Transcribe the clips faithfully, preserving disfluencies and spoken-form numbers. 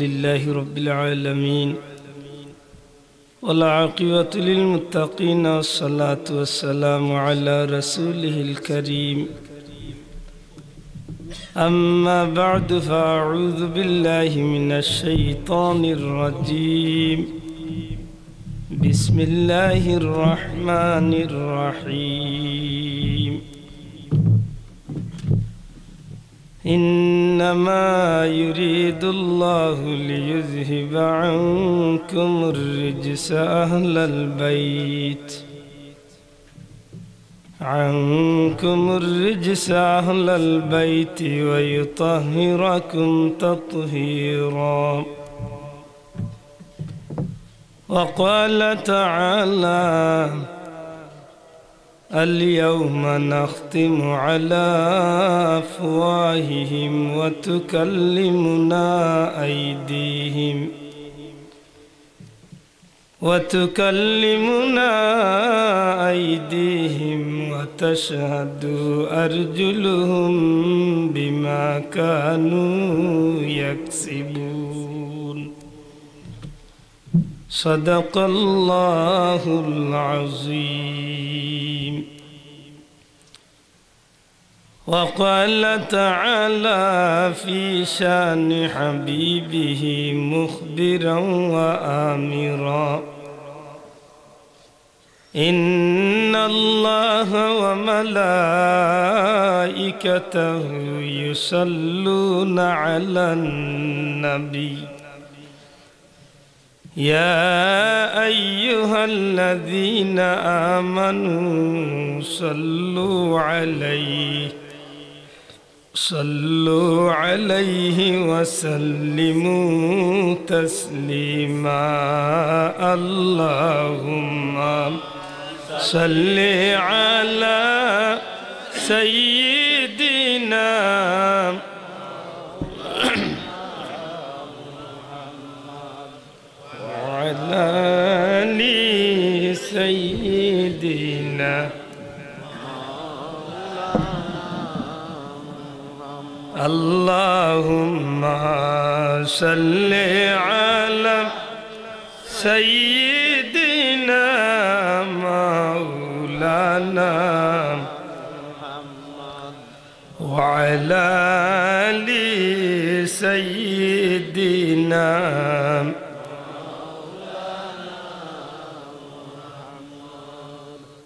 لله رب العالمين، والعاقبة للمتقين، والصلاة والسلام على رسوله الكريم. أما بعد، فأعوذ بالله من الشيطان الرجيم. بسم الله الرحمن الرحيم. إنما يريد الله ليذهب عنكم الرجس أهل البيت، عنكم الرجس أهل البيت ويطهركم تطهيرا. وقال تعالى: اليوم نختم على أفواههم وتكلمنا أيديهم، وتكلمنا أيديهم وتشهد أرجلهم بما كانوا يكسبون. صدق الله العظيم. وقال تعالى في شأن حبيبه مخبرا وآمرا: إن الله وملائكته يصلون على النبي، يا أيها الذين آمنوا صلوا عليه، صلوا عليه وسلموا تسليما. اللهم صل على سيدنا وعلى آل سيدنا. اللهم صل على سيدنا مولانا وعلى آل سيدنا.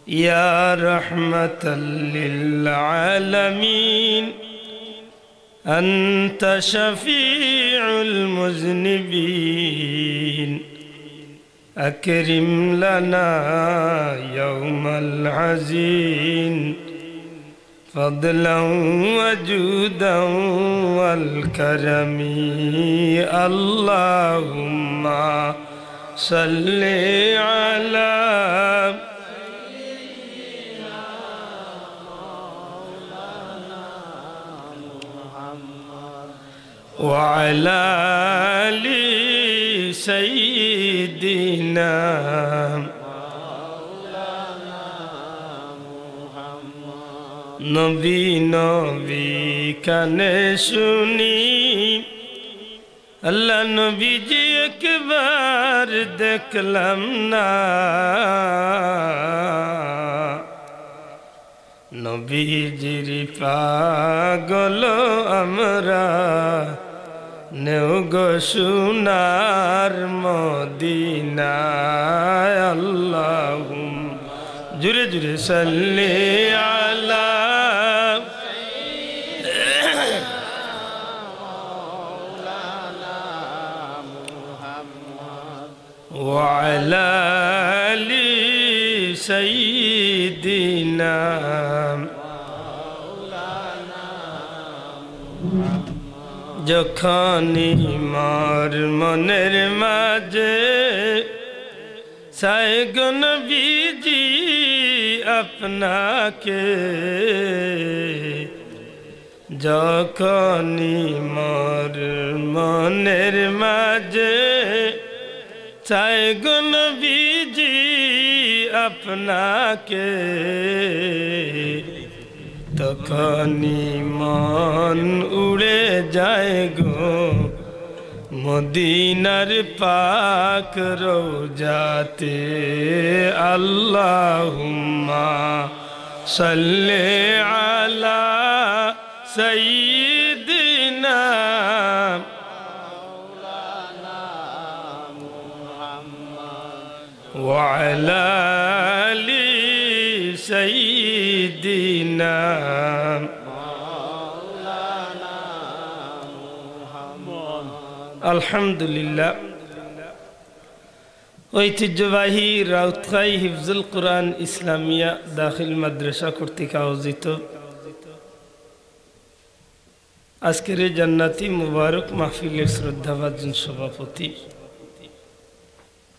يا رحمة للعالمين، أنت شفيع المذنبين، أكرم لنا يوم الحزين فضلا وجودا والكرم. اللهم صل على وعلى آل سيدنا। নবী নবী কানে শুনি, আল্লাহ নবীজি একবার দেখলাম না। নবীজির পাগল আমরা, নেও গো সোনার মদিনায়। আল্লাহুম্মা, জুরে জুরে, সাল্লি আলা وعلى آل سيدنا। যখনই মোর মনের মাঝে চাই গো নবীজি আপনাকে, যখনই মোর মনের মাঝে চাই গো নবীজি আপনাকে, তখনই মন উড়ে যায় গো মদিনার পাক রওজাতে আল্লাহুম্মা সাল্লি আলা সাইয়্যিদিনা وعلى آل سيدنا আলহামদুলিল্লাহ। ঐতিহ্যবাহী রাউতখাই হিফজুল কোরআন ইসলামিয়া দাখিল মাদ্রাসা কর্তৃক আয়োজিত আজকের এই জান্নাতি মুবারক মাহফিলের শ্রদ্ধাভাজন সভাপতি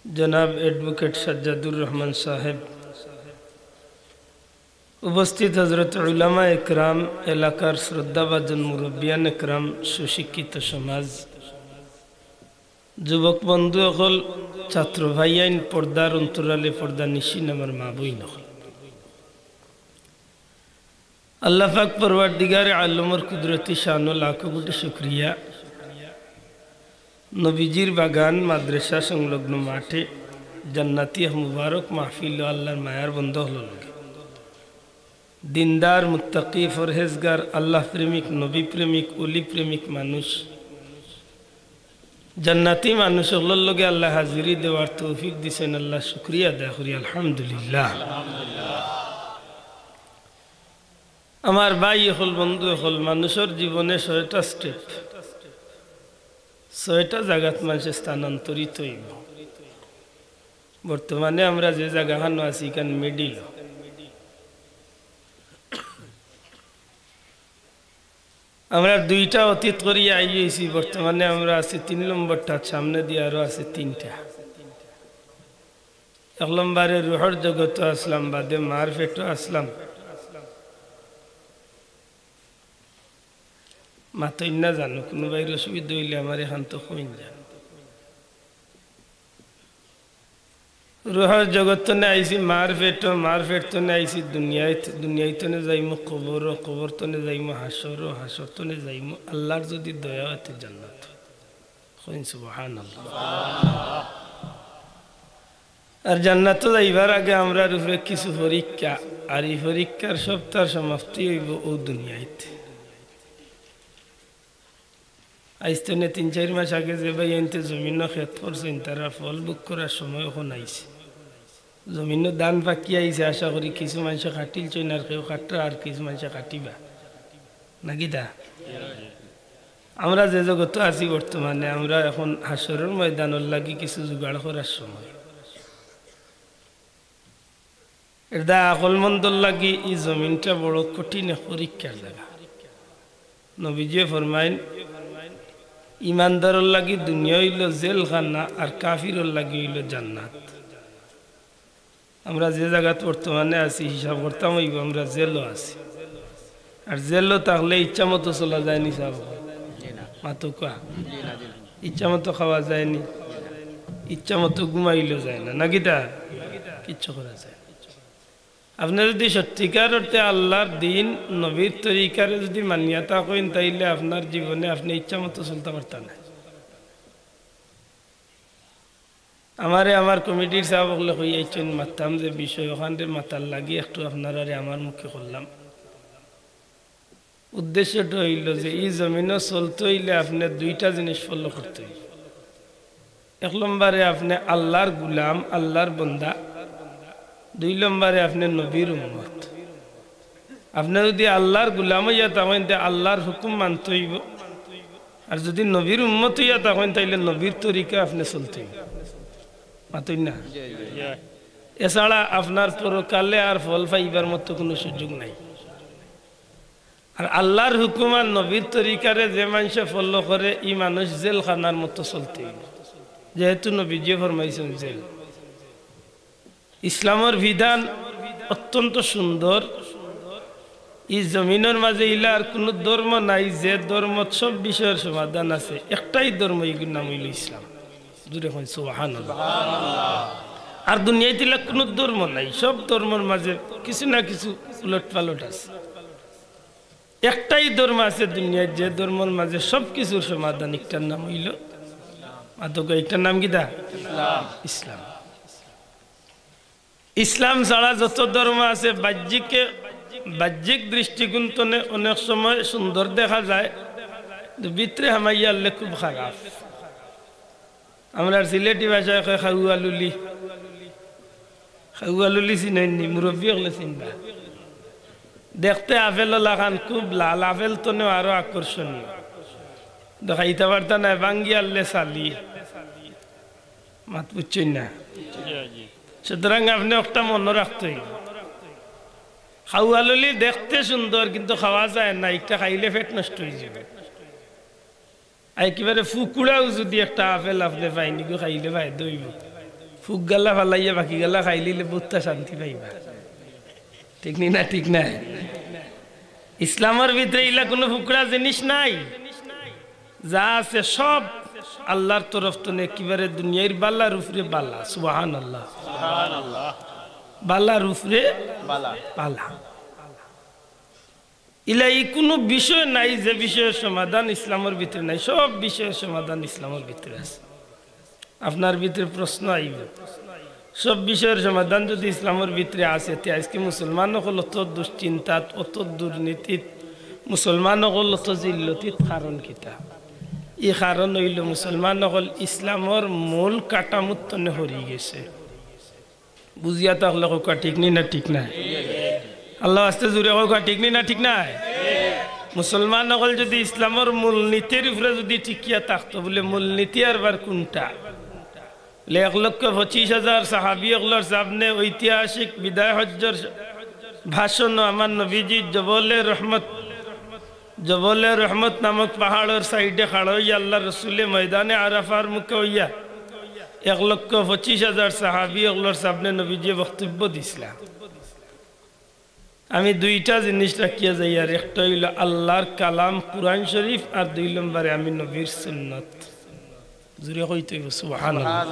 জনাব অ্যাডভোকেট সাজ্জাদুর রহমান সাহেব, উপস্থিত হযরত উলামা একরাম, এলাকার শ্রদ্ধাভাজন মুরব্বিয়ান একরাম, সুশিক্ষিত সমাজ, যুবক বন্ধু অকল, ছাত্র ভাইয়াইন, পর্দার অন্তরালে পর্দানিশীন আমার মা বইন অকল, আল্লাহ পাক পরওয়ারদিগারে আলমর কুদরতি শানো লাখো কোটি শুকরিয়া। নবীজির বাগান মাদ্রাসা সংলগ্ন মাঠে জান্নাতি এক মুবারক মাহফিল ও আল্লাহর মায়ার বন্ধ অকলর লগে। দিনদার, মুত্তাকি, পরহেজগার, আল্লাহ প্রেমিক, নবী প্রেমিক, ওলি প্রেমিক মানুষ, জান্নাতি মানুষ অকলর লগে আল্লাহ হাজিরি দেওয়ার তৌফিক দিছেন। আল্লাহ শুকরিয়া আদায় করি, আলহামদুলিল্লাহ। আমার ভাই অকল, বন্ধু অকল, মানুষর জীবনে ছয়টা স্টেপ, ছয়টা জাগাত মানুষে স্থানান্তরিত অইব। বর্তমানে আমরা যে জাগাখানো আছি, ইখান মিডিল। আমরা দুইটা অতীত করিয়া আই অইছি, বর্তমানে আমরা আছি তিন নম্বরটা, সামনেদি আরো আছে তিনটা। এক নম্বরে রুহর জগতো আছলাম, বাদে মার পেটো আছলাম। মাতইন না জানো, কুনুবায়র অসুবিধা অইলে আমারে এখান তো কইন জানো। রুহর জগত তনে আইছি মার পেটো, মার পেট তনে আইছি দুনিয়াত, দুনিয়াত তনে যাইমু কবরো, কবর তনে যাইমু হাশরো, হাশর তনে যাইমু আল্লাহর যদি দয়া অয় তে জান্নাত। কইন সুবহানাল্লাহ। আর জান্নাতো যাইবার আগে আমরার উপরে কিছু পরীক্ষা, আর ই পরীক্ষার সবটার সমাপ্তি অইবো অউ দুনিয়াত। আইজ তনে তিন চাইর মাস আগে যে ভাইয়াইন্তে জমিনো খেত করছইন, তারা ফল ভোগ করার সময় অখন আইছে। জমিনো ধান পাকি আইছে, আশা করি কিছু মানষে কাটিলছইন, আর কেউ কাটরা, আর কিছু মানষে কাটিবা। নাকিতা? আমরা যে জগতো আছি বর্তমানে, আমরা অখন হাশরর ময়দানর লাগি কিছু জোগাড় করার সময়। এরদায় আকলমন্দর লাগি ই জমিনটা বড় কঠিন এক পরীক্ষার জাগা। নবীজিয়ে ফরমাইন, ইমানদারর লাগি দুনিয়া অইলো জেলখানা, আর কাফিরর লাগি অইলো জান্নাত। আমরা যে জাগাত বর্তমানে আছি, হিসাব করতাম অইবো আমরা জেলো আছি। আর জেলো থাকলে ইচ্ছা মতো চলা যায়নি, সাব? জি না। মাতউক্কা। জি না, জি না। ইচ্ছা মতো খাওয়া যায়নি, ইচ্ছা মতো ঘুমাইলেও যায় না, নাকিতা? কিচ্ছু করা যায় না। আপনে যদি সত্যিকার অর্থে আল্লাহর দিন, নবীর তরিকারে যদি মানিয়া থাকইন, তাইলে আপনার জীবনে আপনে ইচ্ছা মতো চলতা পারতা না। আমারে আমার কমিটির সাব অকলে কই আইছইন, মাততাম যে বিষয় অখানরে মাতার লাগি একটু আপনারারে আমার মুখে করলাম। উদ্দেশ্যটা অইলো যে ই জমিনো চলতে অইলে আপনে দুইটা জিনিস follow করতে অইবো। এক নম্বরে আপনে আল্লাহর গুলাম, আল্লাহর বন্দা। দুই নম্বরে আপনে নবীর উম্মত। আপনে যদি আল্লাহর গুলাম অইয়া থাকইন, তে আল্লাহর হুকুম মানতে অইবো। আর যদি নবীর উম্মত অইয়া থাকইন, তাইলে নবীর তরিকা আপনে চলতে অইবো। মাতইন না? এছাড়া আপনার পরকালে আর ফল পাইবার মতো কুনু সুযোগ নাই। আর আল্লাহর হুকুম আর নবীর তরিকারে যে মানষে follow করে, ই মানুষ জেলখানার মতো চলতে অইবো। যেহেতু নবীজিয়ে ফরমাইছইন জেল। ইসলামর বিধান অত্যন্ত সুন্দর। ই জমিনর মাঝে ইলা আর কুনু ধর্ম নাই যে ধর্মত সব বিষয়র সমাধান আছে। একটাই ধর্ম, ইগুর নাম অইলো ইসলাম। জোরে কইন সুবহানাল্লাহ। আর দুনিয়াত ইলা কুনু ধর্ম নাই, সব ধর্মর মাঝে কিছু না কিছু উলটপালট আছে। একটাই ধর্ম আছে দুনিয়াত, যে ধর্মর মাঝে সব কিছুর সমাধান, ইকটার নাম অইলো মাতউক্কা, ইটার নাম কিতা? ইসলাম। ইসলাম ছাড়া যত ধর্ম আছে, বাহ্যিকে, বাহ্যিক দৃষ্টিকোণ তনে অনেক সময় সুন্দর দেখা যায়, কিন্তু ভিতরে হামাইয়া হারলে খুব খারাপ। আমরার সিলেটি ভাষায় কয় খাউয়া লুলি। খাউয়া লুলি চিনইন নি? মুরব্বি অকলে চিনবা। দেখতে আপেল লাখান, খুব লাল, আপেল তনেও আরো আকর্ষণীয়। দেখাইতা পারতা নায়, ভাঙ্গি হারলে ছালি। মাত বুঝছইন না? সুতরাং আপনে একটা মনো রাখতে অইবো, খাউয়া লুলি দেখতে সুন্দর, কিন্তু খাওয়া যায় না, একটা খাইলে পেট নষ্ট অইযিবো। একেবারে ফুকুড়াও যুদি একটা আপেল আপনে পাইন, ইগু খাইলে ফায়দা অইবো। ফুকগালা ফালাইয়া বাকিগালা খাইলিলে বউততা শান্তি পাইবা। ঠিক নি না? ঠিক নায়? ইসলামর ভিতরে ইলা কুনু ফুকুড়া জিনিস নাই। যা আছে সব আল্লার তরফ তনে একেবারে দুনিয়ার বালার উপরে বালা। সুবহানাল্লাহ। বালার উপরে বালা। ইলা ই কুনু বিষয় নাই যে বিষয়র সমাধান ইসলামর ভিতরে নাই। সব বিষয়র সমাধান ইসলামর ভিতরে আছে। আপনার ভিতরে প্রশ্ন আইবো, সব বিষয়র সমাধান যুদি ইসলামর ভিতরে আছে, তে আইজকে মুসলমান অকল অত দুশ্চিন্তাত, অত দুর্নীতিত, মুসলমান অকল অত জিল্লতিত কারণ কিতা? ই কারণ অইলো মুসলমান অকল ইসলামর মূল কাঠামোর তনে হরি গেছে। বুঝিয়া থাকলে কউক্কা, ঠিক নি না ঠিক নায়? আল্লার ওয়াস্তে জুরে কউক্কা, ঠিক নি না ঠিক নায়? মুসলমান অকল যুদি ইসলামর মূলনীতির উপরে যুদি টিকিয়া থাকতো, বুলে মূলনীতি আরবার কুনটা? বুলে এক লক্ষ পঁচিশ হাজার সাহাবী অকলর সামনে ঐতিহাসিক বিদায় হজ্জর ভাষণ আমার নবীজি জবলে রহমত জবলে রহমত নামক পাহাড়র সাইডে খাড়া অইয়া আল্লার রসুলে ময়দানে আরাফার মুখে অইয়া এক লক্ষ পঁচিশ হাজার সাহাবী অকলর সামনে নবীজিয়ে বক্তব্য দিছলা। আমি দুইটা জিনিস রাখিয়া যাইয়ার, একটা অইলো আল্লার কালাম কুরআন শরীফ, আর দুই নম্বরে আমি নবীর সুন্নত। জুরে কইতে অইবো, সুবহানাল্লাহ।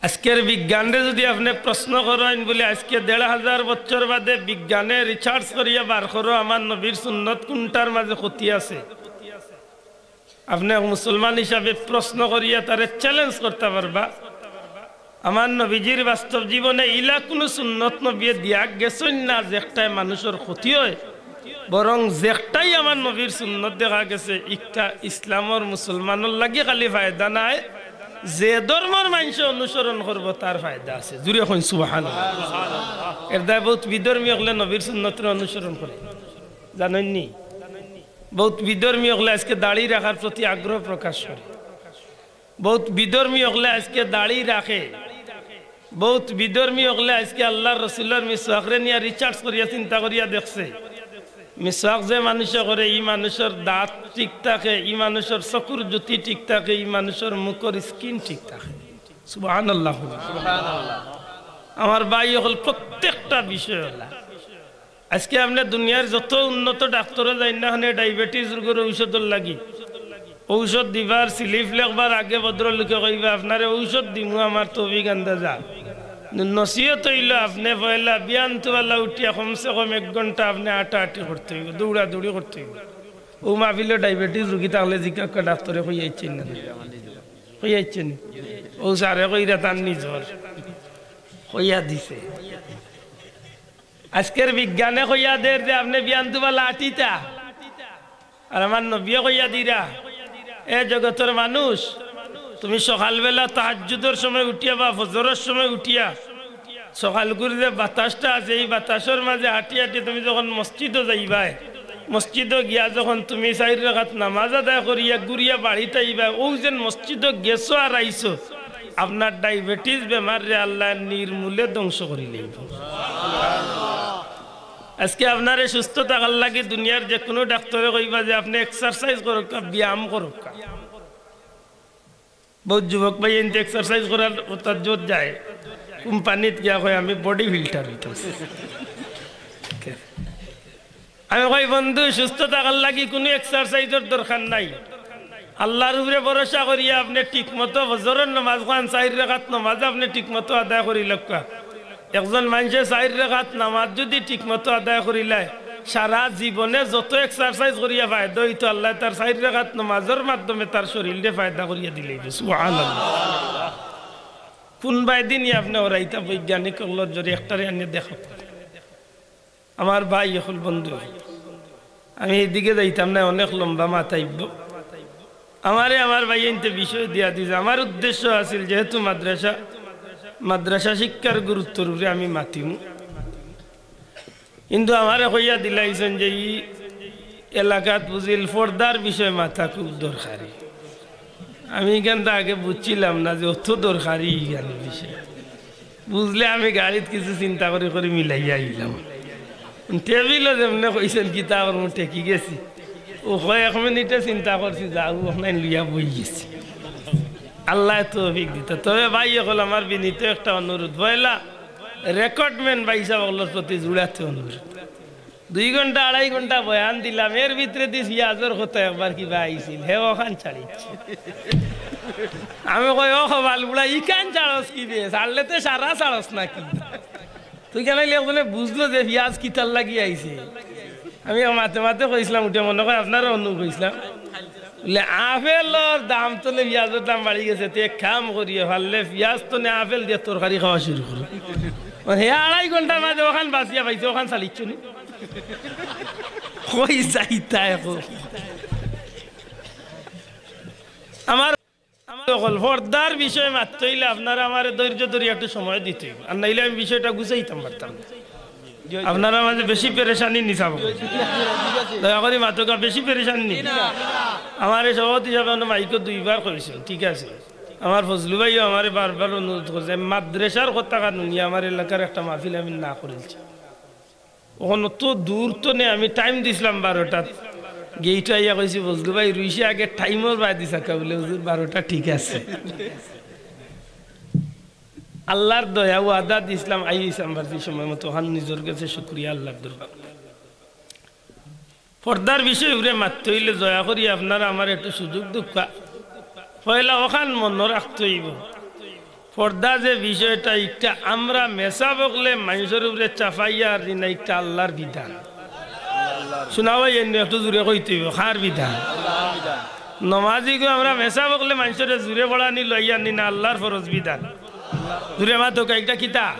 আজকের বিজ্ঞানরে যুদি আপনে প্রশ্ন করইন, বুলে আইজকে দেড় হাজার বছর বাদে বিজ্ঞানে research করিয়া বার করো আমার নবীর সুন্নত কুনটার মাঝে ক্ষতি আছে, আপনে এক মুসলমান হিসাবে প্রশ্ন করিয়া তারে challenge করতা পারবা? আমার নবীজির বাস্তব জীবনে ইলা কুনু সুন্নত নবীয়ে দিয়া গেছইন না যেকটায় মানুষর ক্ষতি অয়, বরং যেকটায় আমার নবীর সুন্নত দেখা গেছে, ইকটা ইসলামর মুসলমানর লাগি খালি ফায়দা নায়, যে ধর্মর মানষে অনুসরণ করবো তার ফায়দা আছে। জুরে কইন সুবহানাল্লাহ। এর দায় বউত বিধর্মী অকলে নবীর সুন্নতরে অনুসরণ করে, জানইন নি? বউত বিধর্মী অকলে আইজকে দাড়ি রাখার প্রতি আগ্রহ প্রকাশ করে। বউত বিধর্মী অকলে আইজকে দাড়ি রাখে। বউত বিধর্মী অকলে আইজকে আল্লার রসুলর মিসওয়াকরে নিয়া research করিয়া চিন্তা করিয়া দেখছে, মিসওয়াক যে মানুষে করে, ই মানুষর দাঁত ঠিক থাকে, ই মানুষর চকুর জ্যোতি ঠিক থাকে, ই মানুষর মুখর skin ঠিক থাকে। সুবহানাল্লাহ। আমার ভাই অকল, প্রত্যেকটা বিষয় অলা আইজকে আপনে দুনিয়ার যত উন্নত ডাক্তরো যাইন না কেনে, diabetes রোগর ঔষধর লাগি, ঔষধ দিবার slip লেখবার আগে ভদ্রলোকে কইবা, "আপনারে ঔষধ দিমু আমার তৌফিক আন্দাজা।" নসিহত অইলো, আপনে পয়লা বিয়ান তুবালা উঠিয়া কমসে কম এক ঘন্টা আপনে আটাআটি করতে অইবো, দৌড়াদৌড়ি করতে অইবো। অউ মাহফিলো diabetes রুগী থাকলে জিকাউক্কা, ডাক্তরে কইয়া আইছইন না? কইয়া আইছইন নি? অউ স্যারে কইরা তান নিজর কইয়া দিছে। আইজকের বিজ্ঞানে কইয়া দের যে আপনে বিয়ান তুবালা আটিতা, আর আমার নবীয়ে কইয়া দিরা, এ জগতর মানুষ, তুমি সকালবেলা তাহাজ্জুদর সময় উঠিয়া বা ফজরর সময় উঠিয়া সকালকুর যে বাতাসটা আছে, ই বাতাসর মাঝে আটি আটি তুমি যখন মসজিদো যাইবায়, মসজিদো গিয়া যখন তুমি চাইর রাকাত নামাজ আদায় করিয়া ঘুরিয়া বাড়িত আইবায়, অউ যেন মসজিদো গেছো আর আইছো, আপনার diabetes বেমাররে আল্লায় নির্মূলে ধ্বংস করিলাইবো। আইজকে আপনারে সুস্থ থাকার লাগি দুনিয়ার যেকুনু ডাক্তরে কইবা যে আপনে exercise করউক্কা, ব্যায়াম করউক্কা। বউত যুবক ভাইয়াইন্তে exercise করার অতার জোর যায়, কোম্পানিত গিয়া কয়, "আমি body builder অইতাম।" আমি কই, "বন্ধু, সুস্থ থাকার লাগি কুনু exerciseর দরকার নাই। আল্লার উপরে ভরসা করিয়া আপনে ঠিকমতো ফজরর নামাজ খান, চাইর রাকাত নামাজ আপনে ঠিকমতো আদায় করিলাউক্কা।" একজন মানষে চাইর রাকাত নামাজ যুদি ঠিকমতো আদায় করিলায়, সারা জীবনে যত এক্সারসাইজ করিয়া ফায়দা অইতো, আল্লায় তার চাইর রাকাত নমাজর মাধ্যমে তার শরীলরে ফায়দা করিয়া দিলাইবো। সুবহানাল্লাহ। কুনবায় দিন আপনে অরাইতা বৈজ্ঞানিক অকলর জরি একটারে আনিয়া দেখো। আমার ভাই অকল, বন্ধু অকল, আমি এইদিকে যাইতাম না, অনেক লম্বা মাত আইবো। আমারে আমার ভাইয়াইন্তে বিষয় দিয়া দিছে। আমার উদ্দেশ্য আছিল যেহেতু মাদ্রাসা, মাদ্রাসা শিক্ষার গুরুত্বর উপরে আমি মাতিমু। কিন্তু আমারে কইয়া দিলাইছইন যে ই এলাকাত বুঝিল পর্দার বিষয় মাতা খুব দরকারি। আমি ইখানতা আগে বুঝছিলাম না যে অত দরকারি ইখান বিষয়। বুঝলে আমি গাড়িত কিছু চিন্তা করি করি মিলাইয়া আইলাম। টেবিলো যেমনে কইছইন কিতা করমু, ঠেকি গেছি। অউ কয় এক মিনিটে চিন্তা করছি, যাও অখান লইয়া বই গেছি। আল্লায় তৌফিক দিতা। তবে ভাই অকল, আমার বিনীত একটা অনুরোধ, পয়লা রেকর্ডম্যান ভাইসাব অকলর প্রতি জুড়াতে অনুরোধ। দুই ঘন্টা, আড়াই ঘন্টা বয়ান দিলাম, এর ভিতরেদি পিয়াজর কথা একবার কিবা আইছিল, হে অখান ছাড়িছে। আমি কই, "ও কপাল পুড়া, ইখান ছাড়স কিবে? ছাড়লে তে সারা ছাড়স নাকি?" তুই কেনে অইলে একজনে বুঝলো যে পিয়াজ কিতার লাগি আইছে। আমি মাতে মাতে কইছলাম, উঠে মনো কয় আপনারে অনো কইছলাম। বুলে, "আপেলর দাম তনে পিয়াজর দাম বাড়ি গেছে, তে এক কাম করিও, পারলে পিয়াজ তনে আপেল দিয়া তরকারি খাওয়া শুরু করো।" হে আড়াই ঘন্টার মাঝে অখান বাছিয়া পাইছে, অখান ছাড়িচ্ছ নি? কই যাইতা অখন? আমার, আমার অকল পর্দার বিষয়ে মাততে অইলে আপনারা আমারে ধৈর্য ধরি একটু সময় দিতে অইবো, আর নাইলে আমি বিষয়টা গুছাইতাম পারতাম না। আপনারা মাঝে বেশি পেরেশানি নি চাবো। দয়া করি মাতউক্কা, বেশি পেরেশানি নি। আমারে সভাপতি সাবে অনো মাইকো দুইবার কইছইন, ঠিক আছে। আমার ফজলু ভাইও আমারে বারবার অনুরোধ করছে, মাদ্রাসার কথা কানুনিয়া আমার এলাকার একটা মাহফিল আমি না করিলছি। অখন অত দূর তনে আমি টাইম দিছলাম বারোটাত। গেইটো আইয়া কইছি, "ফজলু ভাই, রইছে আগে টাইমর বায় দিছা কা?" বুলে, "হুজুর, বারোটা ঠিক আছে।" আল্লার দয়া, ওয়াদা দিছলাম, আইছলাম বারোটার সময় মতো। অখান নিজর গেছে শুকরিয়া আল্লার দরবার। পর্দার বিষয় উপরে মাততে অইলে দয়া করি আপনারা আমারে একটু সুযোগ দেউক্কা। পয়লা অখান মনো রাখতে অইবো, পর্দা যে বিষয়টা, ইটা আমরা মেসাব অকলে মানষর উপরে চাপাইয়ার জি না, ইটা আল্লার বিধান। শুনা ভাই, এমনে একটু জুরে কইতে অইবো, কার বিধান? নমাজিগু আমরা মেসাব অকলে মানষরে জুরে পড়ানি লইয়ার নি না, আল্লার ফরজ বিধান। জুরে মাতউক্কা, ইটা কিতা?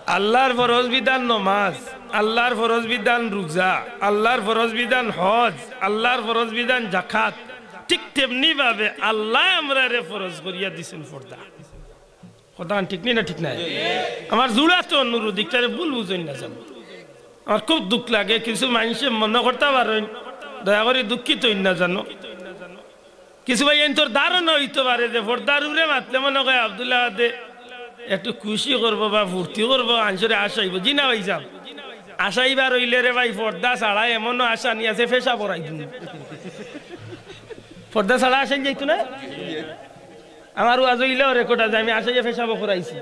আল্লার ফরজ বিধান নমাজ, আল্লার ফরজ বিধান রুজা, আল্লার ফরজ বিধান হজ, আল্লার ফরজ বিধান জাকাত। ঠিক তেমনি ভাবে আল্লায় আমরারে ফরজ করিয়া দিছইন পর্দা। কথাখান ঠিক নি না ঠিক নায়? আমার জুড়াতে অনুরোধ, ইকটারে ভুল বুঝইন না যেন। আমার খুব দুখ লাগে, কিছু মানষে মনো করতা পারইন, দয়া করি দুঃখিত অইন না যেন। কিছু ভাইয়াইন্তর ধারণা অইতো পারে যে পর্দার উপরে মাতলে মনো কয় আব্দুল্লাহ দে একটু খুশি করবো বা ফুর্তি করবো, মানষরে হাসাইবো। জি না ভাইসাব, হাসাইবার অইলে রে ভাই, পর্দা ছাড়া এমনও হাসানি আছে, পেশাব করাই দিমু। পর্দা ছাড়া হাসানি যাইতো না? আমার ওয়াজ অইলেও রেকর্ড আছে, আমি হাসাইয়া পেশাব করাইছি।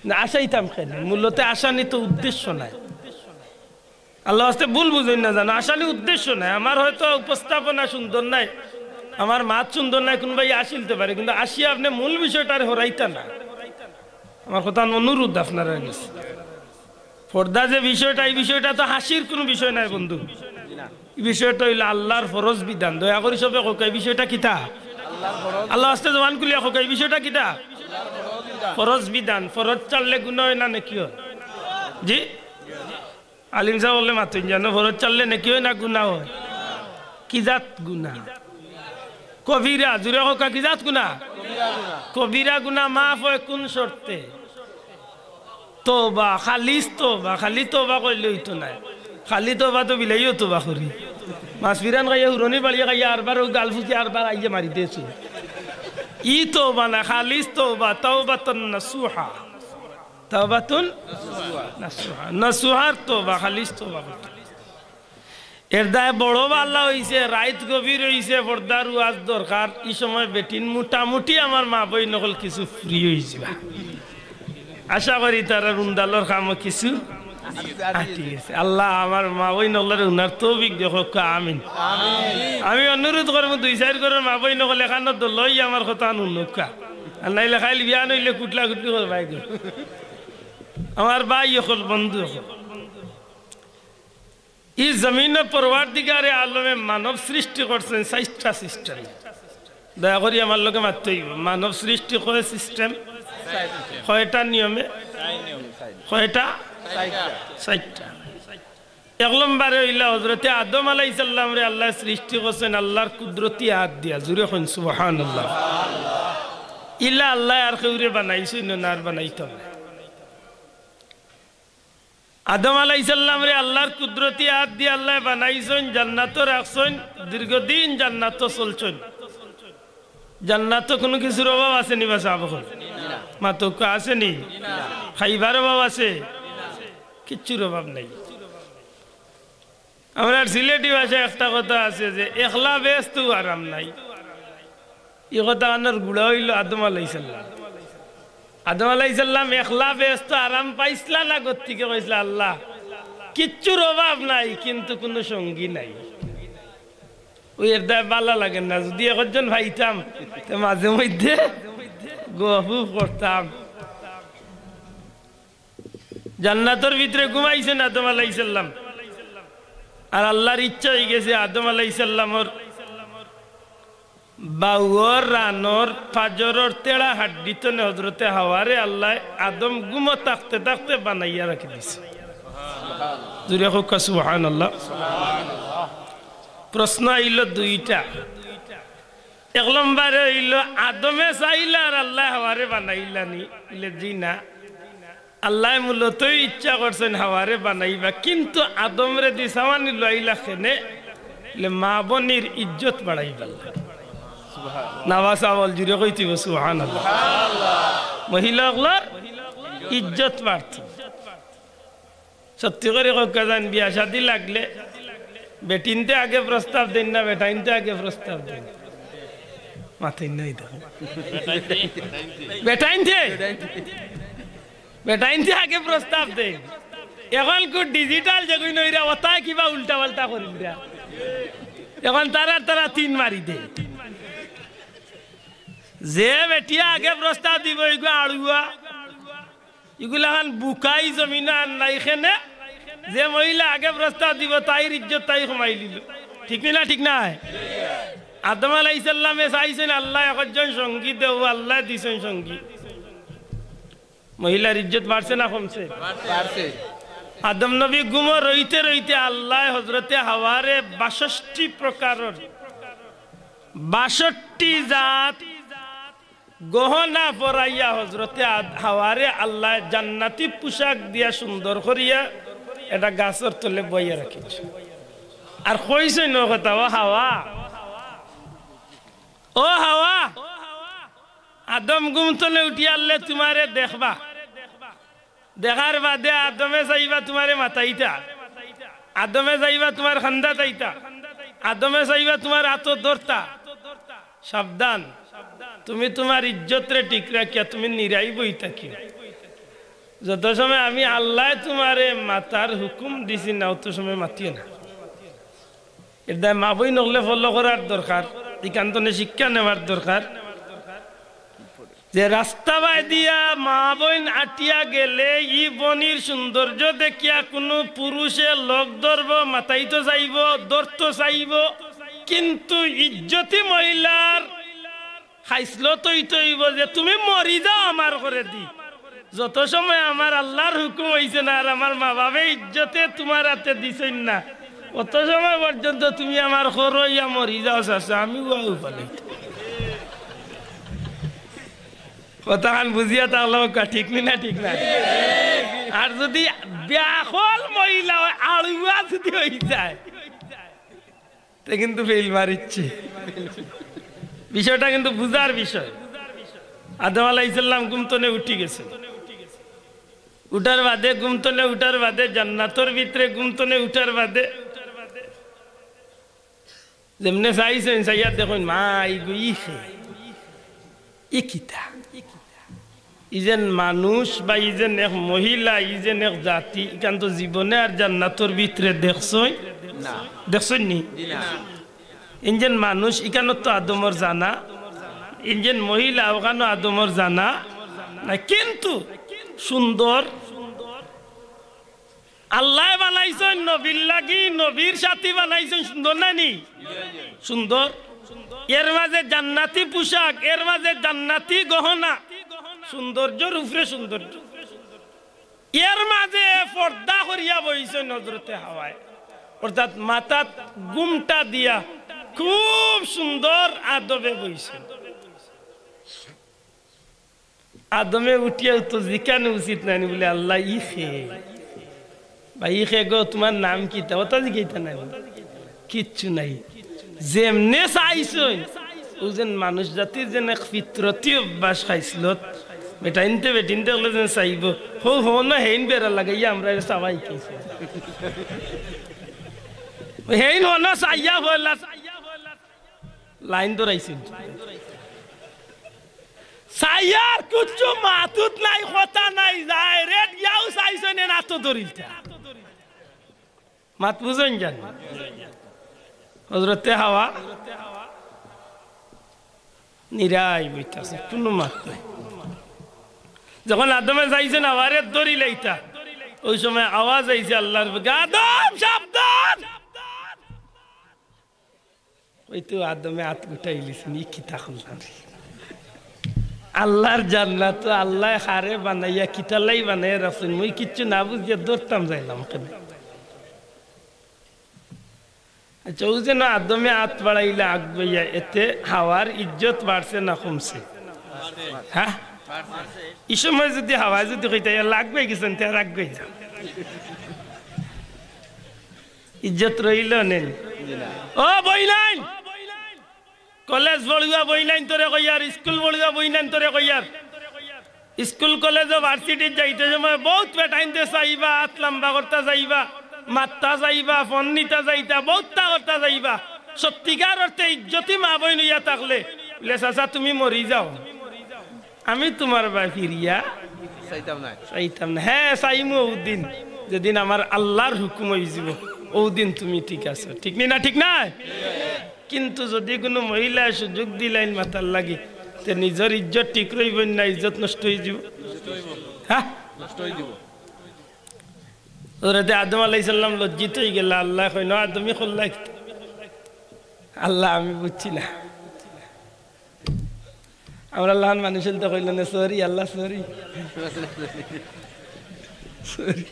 না, হাসাইতাম কেনে? মূলত হাসানি তো উদ্দেশ্য নায়। আল্লার ওয়াস্তে ভুল বুঝইন না যেন, হাসানি উদ্দেশ্য নায়। আমার হয়তো উপস্থাপনা সুন্দর নায়, আমার মাত সুন্দর নায়, কুনবায় হাসিলতে পারে, কিন্তু হাসিয়া আপনে মূল বিষয়টারে হরাইতা না। আমার কথা অনুরোধ আপনারার গেছে। পর্দা যে বিষয়টা, ই বিষয়টা তো হাসির কুনু বিষয় নায় বন্ধু। ই বিষয়টা অইলো আল্লার ফরজ বিধান। দয়া করি সবে কউক্কা, ই বিষয়টা কিতা? আল্লার ওয়াস্তে জবান খুলিয়া কউক্কা, ই বিষয়টা কিতা? ফরজ বিধান। ফরজ ছাড়লে গুনা অয় না নেকি অয়? জি? আলিম সাব অকলে মাতইন যেন, ফরজ ছাড়লে নেকি অয় না গুনা অয়? কি জাত গুনা? কবিরা, জুরে কউক্কা, কি জাত গুনা? কবিরা গুনা মাফ অয় কুন শর্তে? তওবা, খালিস তওবা। খালি তওবা করলে অইতো নায়, খালি তওবা তো বিলাইও তওবা করি। মাছ ফিরান খাইয়া হুরনি বাড়িয়ে খাইয়া আরবার অউ গাল ফুকি আরবার আইয়া মারি দেছে। ই তওবা না, খালিস তওবা, তাওবাতুন নাসুহা। তাওবাতুন নাসুহা। নাসুহার তওবা, খালিস তওবা করতে। এর দায় বড় ভালা অইছে, রাইত গভীর অইছে, পর্দার ওয়াজ দরকার। ই সময় বেটিন মোটামুটি আমার মা বইন অকল কিছু ফ্রি অইযিবা। আশা করি তারার উন্দালর কামও কিছু আটি গেছে। আল্লাহ আমার মা বইন অকলরে হুনার তৌফিক দেউক্কা, আমিন। আমি অনুরোধ করমু দুই চাইর ঘরর মা বইন অকল এখানো দল অইয়া আমার কথাখান হুনউক্কা, আর নাইলে কাইল বিয়ান অইলে কুটলা কুটলি করবায় গো। আমার ভাই অকল, বন্ধু অকল, ই জমিনো পরওয়ারদিগারে আলমে মানব সৃষ্টি করছইন চাইরটা সিস্টেম। দয়া করি আমার লগে মাততে অইবো। মানব সৃষ্টি কয় সিস্টেম? কয়টা নিয়মে? কয়টা? চাইরটা। এক নম্বরে অইলা হজরতে আদম আলাইহিস সালামরে আল্লায় সৃষ্টি করছইন আল্লার কুদরতি আত দিয়া। জুরে কইন সুবহানাল্লাহ। ইলা আল্লায় আর কেউরে বানাইছইন না, আর বানাইতা না। আদম আলাইহিস সালামরে আল্লার কুদরতি আত দিয়া আল্লায় বানাইছইন, জান্নাতো রাখছইন, দীর্ঘদিন জান্নাতো চলছইন। জান্নাতো কুনু কিছুর অভাব আছে নি বা সাব অকল? মাতউক্কা, আছে নি? খাইবার অভাব আছে? কিচ্ছুর অভাব নাই। আমরার সিলেটি ভাষায় একটা কথা আছে যে একলা বেহেস্তো আরাম নাই। ই কথাখানর গুড়া অইলো আদম আলাইহিস সালাম। আদম আলাইহিস সালাম একলা বেহেস্তো আরাম পাইছলা না, গতিকে কইছলা, "আল্লাহ, কিচ্ছুর অভাব নাই, কিন্তু কুনু সঙ্গী নাই।" অউ এরদায় ভালা লাগে না, যুদি একজন পাইতাম, তে মাঝে মধ্যে গফ করতাম। জান্নাতর ভিতরে ঘুমাইছইন আদম আলাইহিস সালাম। আর আল্লার ইচ্ছা অইগেছে আদম আলাইহিস সালামর বাউর রানর পাজরর তেড়া হাড্ডি তনে হজরতে হাওয়ারে আল্লায় আদম ঘুমো থাকতে থাকতে বানাইয়া রাখি দিছে। জুরে কউক্কা সুবহানাল্লাহ। প্রশ্ন আইলো দুইটা। এক নম্বরে অইলো, আদমে চাইলা আর আল্লায় হাওয়ারে বানাইলা নি? বলে, "জি না।" আল্লায় মূলতই ইচ্ছা করছইন হাওয়ারে বানাইবা, কিন্তু আদমরে দি চাওয়ানি লইলা কেনে? বলে, "মা-বইনর ইজ্জত বাড়াইবার লাগি।" নাবা সাবল জুরে কইতে অইবো, সুবহানাল্লাহ। মহিলা অকলর ইজ্জত বাড়তো। সত্যি করি কউক্কা জান, বিয়া-শাদি লাগলে বেটিন্তে আগে প্রস্তাব দেইন না, বেটাইন্তে আগে প্রস্তাব দেইন? মাতইন না, ই দেখো। বেটাইন্তে? বেটাইন্তে আগে প্রস্তাব দেইন। অখন কু digital যেগুইন অইরা, অতায় কিবা উল্টা-পাল্টা করিলিরা। অখন তারার তারা তিন মারি দেয়। যে বেটিয়ে আগে প্রস্তাব দিবো, ইগু আড়ুয়া। ইগুলাখান বুকাই জমিনো আর নাই কেনে। যে মহিলা আগে প্রস্তাব দিবো, তাইর ইজ্জত তাই কমাইলিলো। ঠিক নি না? ঠিক নায়? আদম আলাইহিস সালামে চাইছইন, "আল্লাহ, একজন সঙ্গী দেও", আল্লায় দিছইন সঙ্গী। মহিলার ইজ্জত বাড়ছে না কমছে? বাড়ছে। আদম নবী ঘুমো রইতে রইতে আল্লায় হজরতে হাওয়ারে বাষট্টি প্রকারর, বাষট্টি জাত গহনা পরাইয়া হজরতে আদ-, হাওয়ারে আল্লায় জান্নাতি পোশাক দিয়া সুন্দর করিয়া একটা গাছর তলে বইয়া রাখিছে। আর কইছইন অউ কথা, "ও হাওয়া, ও হাওয়া, আদম ঘুম তনে উঠিয়ারলে তুমারে দেখবা।" দেখার বাদে আদমে চাইবা তুমারে মাতাইতা, আদমে চাইবা তুমার কান্দাত আইতা, আদমে চাইবা তুমার আতো ধরতা। সাবধান, তুমি তুমার ইজ্জতরে ঠিক রাখিয়া তুমি নিরাই বই থাকিও। যত সময় আমি আল্লায় তুমারে মাতার হুকুম দিছি না, অত সময় মাতিও না। এরদায় মা-বইন অকলে follow করার দরকার, ইখান তনে শিক্ষা নেওয়ার দরকার। যে রাস্তা বায় দিয়া মা-বইন আটিয়া গেলে ই বনির সৌন্দর্য দেখিয়া কুনু পুরুষে লগ ধরবো, মাতাইতো চাইবো, ধরতো চাইবো, কিন্তু ইজ্জতি মহিলার খাইছলত অইতো অইবো যে তুমি মরি যাও আমার ঘরেদি। যত সময় আমার আল্লার হুকুম অইছে না আর আমার মা-বাফে ইজ্জতে তুমার আতে দিছইন না, অত সময় পর্যন্ত তুমি আমার ঘরো আইয়া মরি যাও চাচা, আমি উয়াও পালাইতাম। কথাখান বুঝিয়া থাকলে কউক্কা, ঠিক নি না? ঠিক না? আর যুদি বেআকল মহিলা অয়, আড়ুয়া যুদি অইযায়, তে কিন্তু fail মারিছে। বিষয়টা কিন্তু বুঝার বিষয়। আদম আলাইহিস সালাম ঘুম তনে উঠি গেছে, উঠার বাদে, ঘুম তনে উঠার বাদে, জান্নাতর ভিতরে ঘুম তনে উঠার বাদে যেমনে চাইছইন, চাইয়া দেখইন, মা, ইগু ই কে? ই কিতা? ই যেন মানুষ বা ই যেন এক মহিলা, ই যেন এক জাতি, ইখান তো জীবনে আর জান্নাতর ভিতরে দেখছইন? না। দেখছইন নি? জি না। ইন যেন মানুষ, ইখানো তো আদমর জানা, ইন যেন মহিলা, অখানো আদমর জানা না, কিন্তু সুন্দর। আল্লায় বানাইছইন নবীর লাগি, নবীর সাথী বানাইছইন, সুন্দর না নি? সুন্দর। এর মাঝে জান্নাতি পোশাক, এর মাঝে জান্নাতি গহনা, সৌন্দর্যর উপরে সৌন্দর্য। এর মাঝে পর্দা করিয়া বইছইন হযরতে হাওয়ায়, অর্থাৎ মাথাত ঘুমটা দিয়া খুব সুন্দর আদবে বইছইন। আদমে উঠিয়াউ তো জিকানি উচিত নানি, বুলে, "আল্লাহ, ই কে? বা ই কে গো, তুমার নাম কিতা?" অতা জিকাইতা নানি, কিচ্ছু নাই। যেমনে চাইছইন, অউ যেন মানুষ জাতির যেন এক ফিতরতি অভ্যাস খাইছলত, বেটাইন্তে বেটিন্তে অকলে যেন চাইবো, হউ হউ না হেইন বেড়া লাগাইয়া আমরারে চাওয়াই খাইছে। হেইন হনো চাইয়া বলা লাইন ধরাইছইন। চাইয়ার কুচ্ছু মাতুত নাই, কথা নাই, যায় রেট ইয়াও চাইছইন, এন আতো ধরিলতা। মাত বুঝইন জানি? হযরতে হাওয়া নিরাই বইতাছে, কুনু মাত নাই। যখন আদমে চাইছইন হাওয়ারে ধরিলাইতা, অউ সময় আওয়াজ আইছে আল্লাহর বুকে, "আদম, সাবধান!" অউ তো আদমে আত গুটাইলিছইন, ই কিতা করলাম রে? আল্লাহর জান্নাত, আল্লায় কারে বানাইয়া, কিতার লাগি বানাইয়া রাখছইন, মুই কিচ্ছু না বুঝিয়া ধরতাম যাইলাম কেনে? আচ্ছা, অউ যেন আদমে আত বাড়াইলা আগুয়াইয়া, এতে হাওয়ার ইজ্জত বাড়ছে না কমছে? হ্যাঁ? ই সময় যুদি হাওয়ায় যুদি কইতা, "ইয়া আগুয়াই গেছইন, তে আর আগুয়াই যাও।" ইজ্জত রইলো নি? ও বইনাইন, কলেজ পড়ুয়া বইনাইন তোরে কইয়ার, স্কুল পড়ুয়া বইনাইন তোরে কইয়ার, স্কুল কলেজো ভার্সিটিত যাইতে সময় বউত বেটাইন্তে চাইবা, আত লাম্বা করতা চাইবা, মাততা চাইবা, ফোন নিতা চাইতা, বউততা করতা চাইবা। সত্যিকার অর্থে ইজ্জতি মা বইন অইয়া থাকলে, বুলে, "চাচা, তুমি মরি যাও।" আমি তুমার বায় ফিরিয়া চাইতাম না। চাইতাম না। হ্যাঁ, চাইমু অউ দিন, যেদিন আমার আল্লাহর হুকুম অইযিবো, অউ দিন তুমি ঠিক আছো। ঠিক নি না? ঠিক নায়? কিন্তু যুদি কুনু মহিলায় সুযোগ দিলাইন মাতার লাগি, তে নিজর ইজ্জত ঠিক রইবো না, ইজ্জত নষ্ট অইযিবো। হ্যাঁ? নষ্ট অইযিবো। হযরতে আদম আলাইহিস সালাম লজ্জিত অইগেলা, আল্লায় কইন, "আদম, ই করলায় কিতা?" "আল্লাহ, আমি বুঝছি না।" আমরার লাখান মানুষ অইলে তো কইলো নে, "Sorry আল্লাহ, sorry।" Sorry।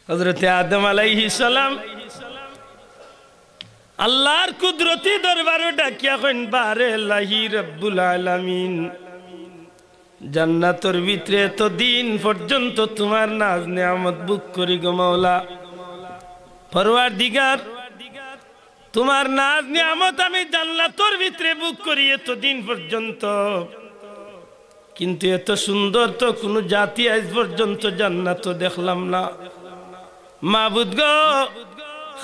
হযরতে আদম আলাইহিস সালাম আল্লাহর কুদরতি দরবারো ডাকিয়া কইন, "বারে এলাহি রব্বুল আলামিন, জান্নাতর ভিতরে এতদিন পর্যন্ত তুমার নাজ নিয়ামত ভোগ করি গো মাওলা। পরওয়ারদিগার, তুমার নাজ নিয়ামত আমি জান্নাতর ভিতরে ভোগ করি এতদিন পর্যন্ত, কিন্তু এত সুন্দর তো কুনু জাতি আইজ পর্যন্ত জান্নাতো দেখলাম না। মাবুদ গো,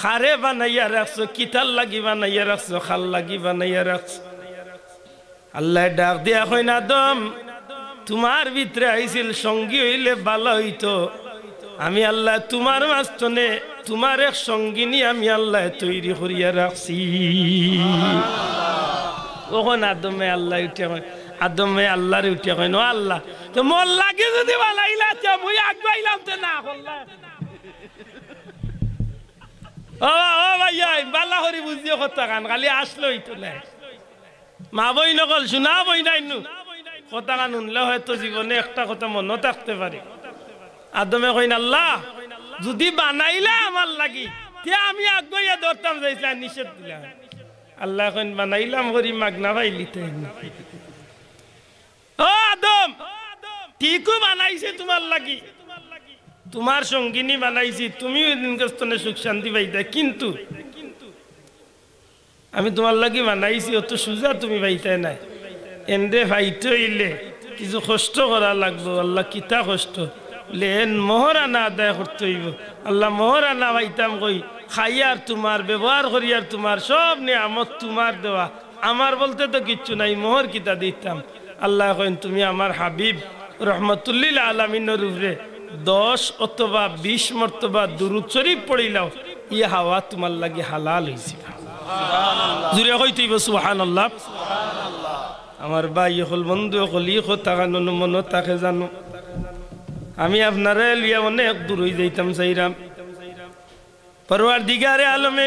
কারে বানাইয়া রাখছো, কিতার লাগি বানাইয়া রাখছো, কার লাগি বানাইয়া রাখছো?" আল্লায় ডাক দিয়া কইন, "আদম, তুমার ভিতরে আইছিল, সঙ্গী অইলে ভালা অইতো। আমি আল্লায় তুমার মাঝখানে তুমার এক সঙ্গিনী আমি আল্লায় তৈরি করিয়া রাখছি।" অখন আদমে আল্লায় উঠিয়া কইন, আদমে আল্লারে উঠিয়া কইন, "ও আল্লাহ, তে মোর লাগি যুদি বানাইলা, তে মুই আগুয়াইলাম, তে না করলা।" ও, ও ভাইয়া, ভালা করি বুঝিও কথাখান, খালি আসলে অইতো না। মা বইন অকল, শুনা বইনাইন নু। কথাখান হুনলে হয়তো জীবনে একটা কথা মনো থাকতে পারে। আদমে কইন, "আল্লাহ, যুদি বানাইলা আমার লাগি, তে আমি আগুয়াইয়া ধরতাম যাইছিলাম, নিষেধ দিলাম।" আল্লায় কইন, "বানাইলাম করি মাগনা পাইলিতে।" ও আদম, ঠিকউ বানাইছি তুমার লাগি, তুমার সঙ্গিনী বানাইছি, তুমিও এদিন গস্তনে সুখ শান্তি পাইতা, কিন্তু আমি তুমার লাগি বানাইছি, অত সুজা তুমি পাইতায় নায়। এনরে পাইতে অইলে কিছু কষ্ট করা লাগবো। আল্লাহ, কিতা কষ্ট? বুলে, এন মোহরানা আদায় করতে অইবো। আল্লাহ, মোহরানা পাইতাম কই? খাইয়ার তুমার, ব্যবহার করিয়ার তুমার, সব নিয়ামত তুমার দেওয়া, আমার বলতে তো কিচ্ছু নাই, মোহর কিতা দিতাম? আল্লায় কইন, "তুমি আমার হাবিব রহমতুল্লিল আলামিনর উপরে দশ অথবা বিশ মর্তবা দুরূদ শরীফ পড়িলাও, ই হাওয়া তুমার লাগি হালাল অইযিবো।" জুরে কইতে অইবো সুবহানাল্লাহ। আমার ভাই অকল, বন্ধু অকল, ই কথাখান মনো থাকে জানো। আমি আপনারারে লইয়া অনেক দূরই যাইতাম চাইরাম। পরওয়ারদিগারে আলমে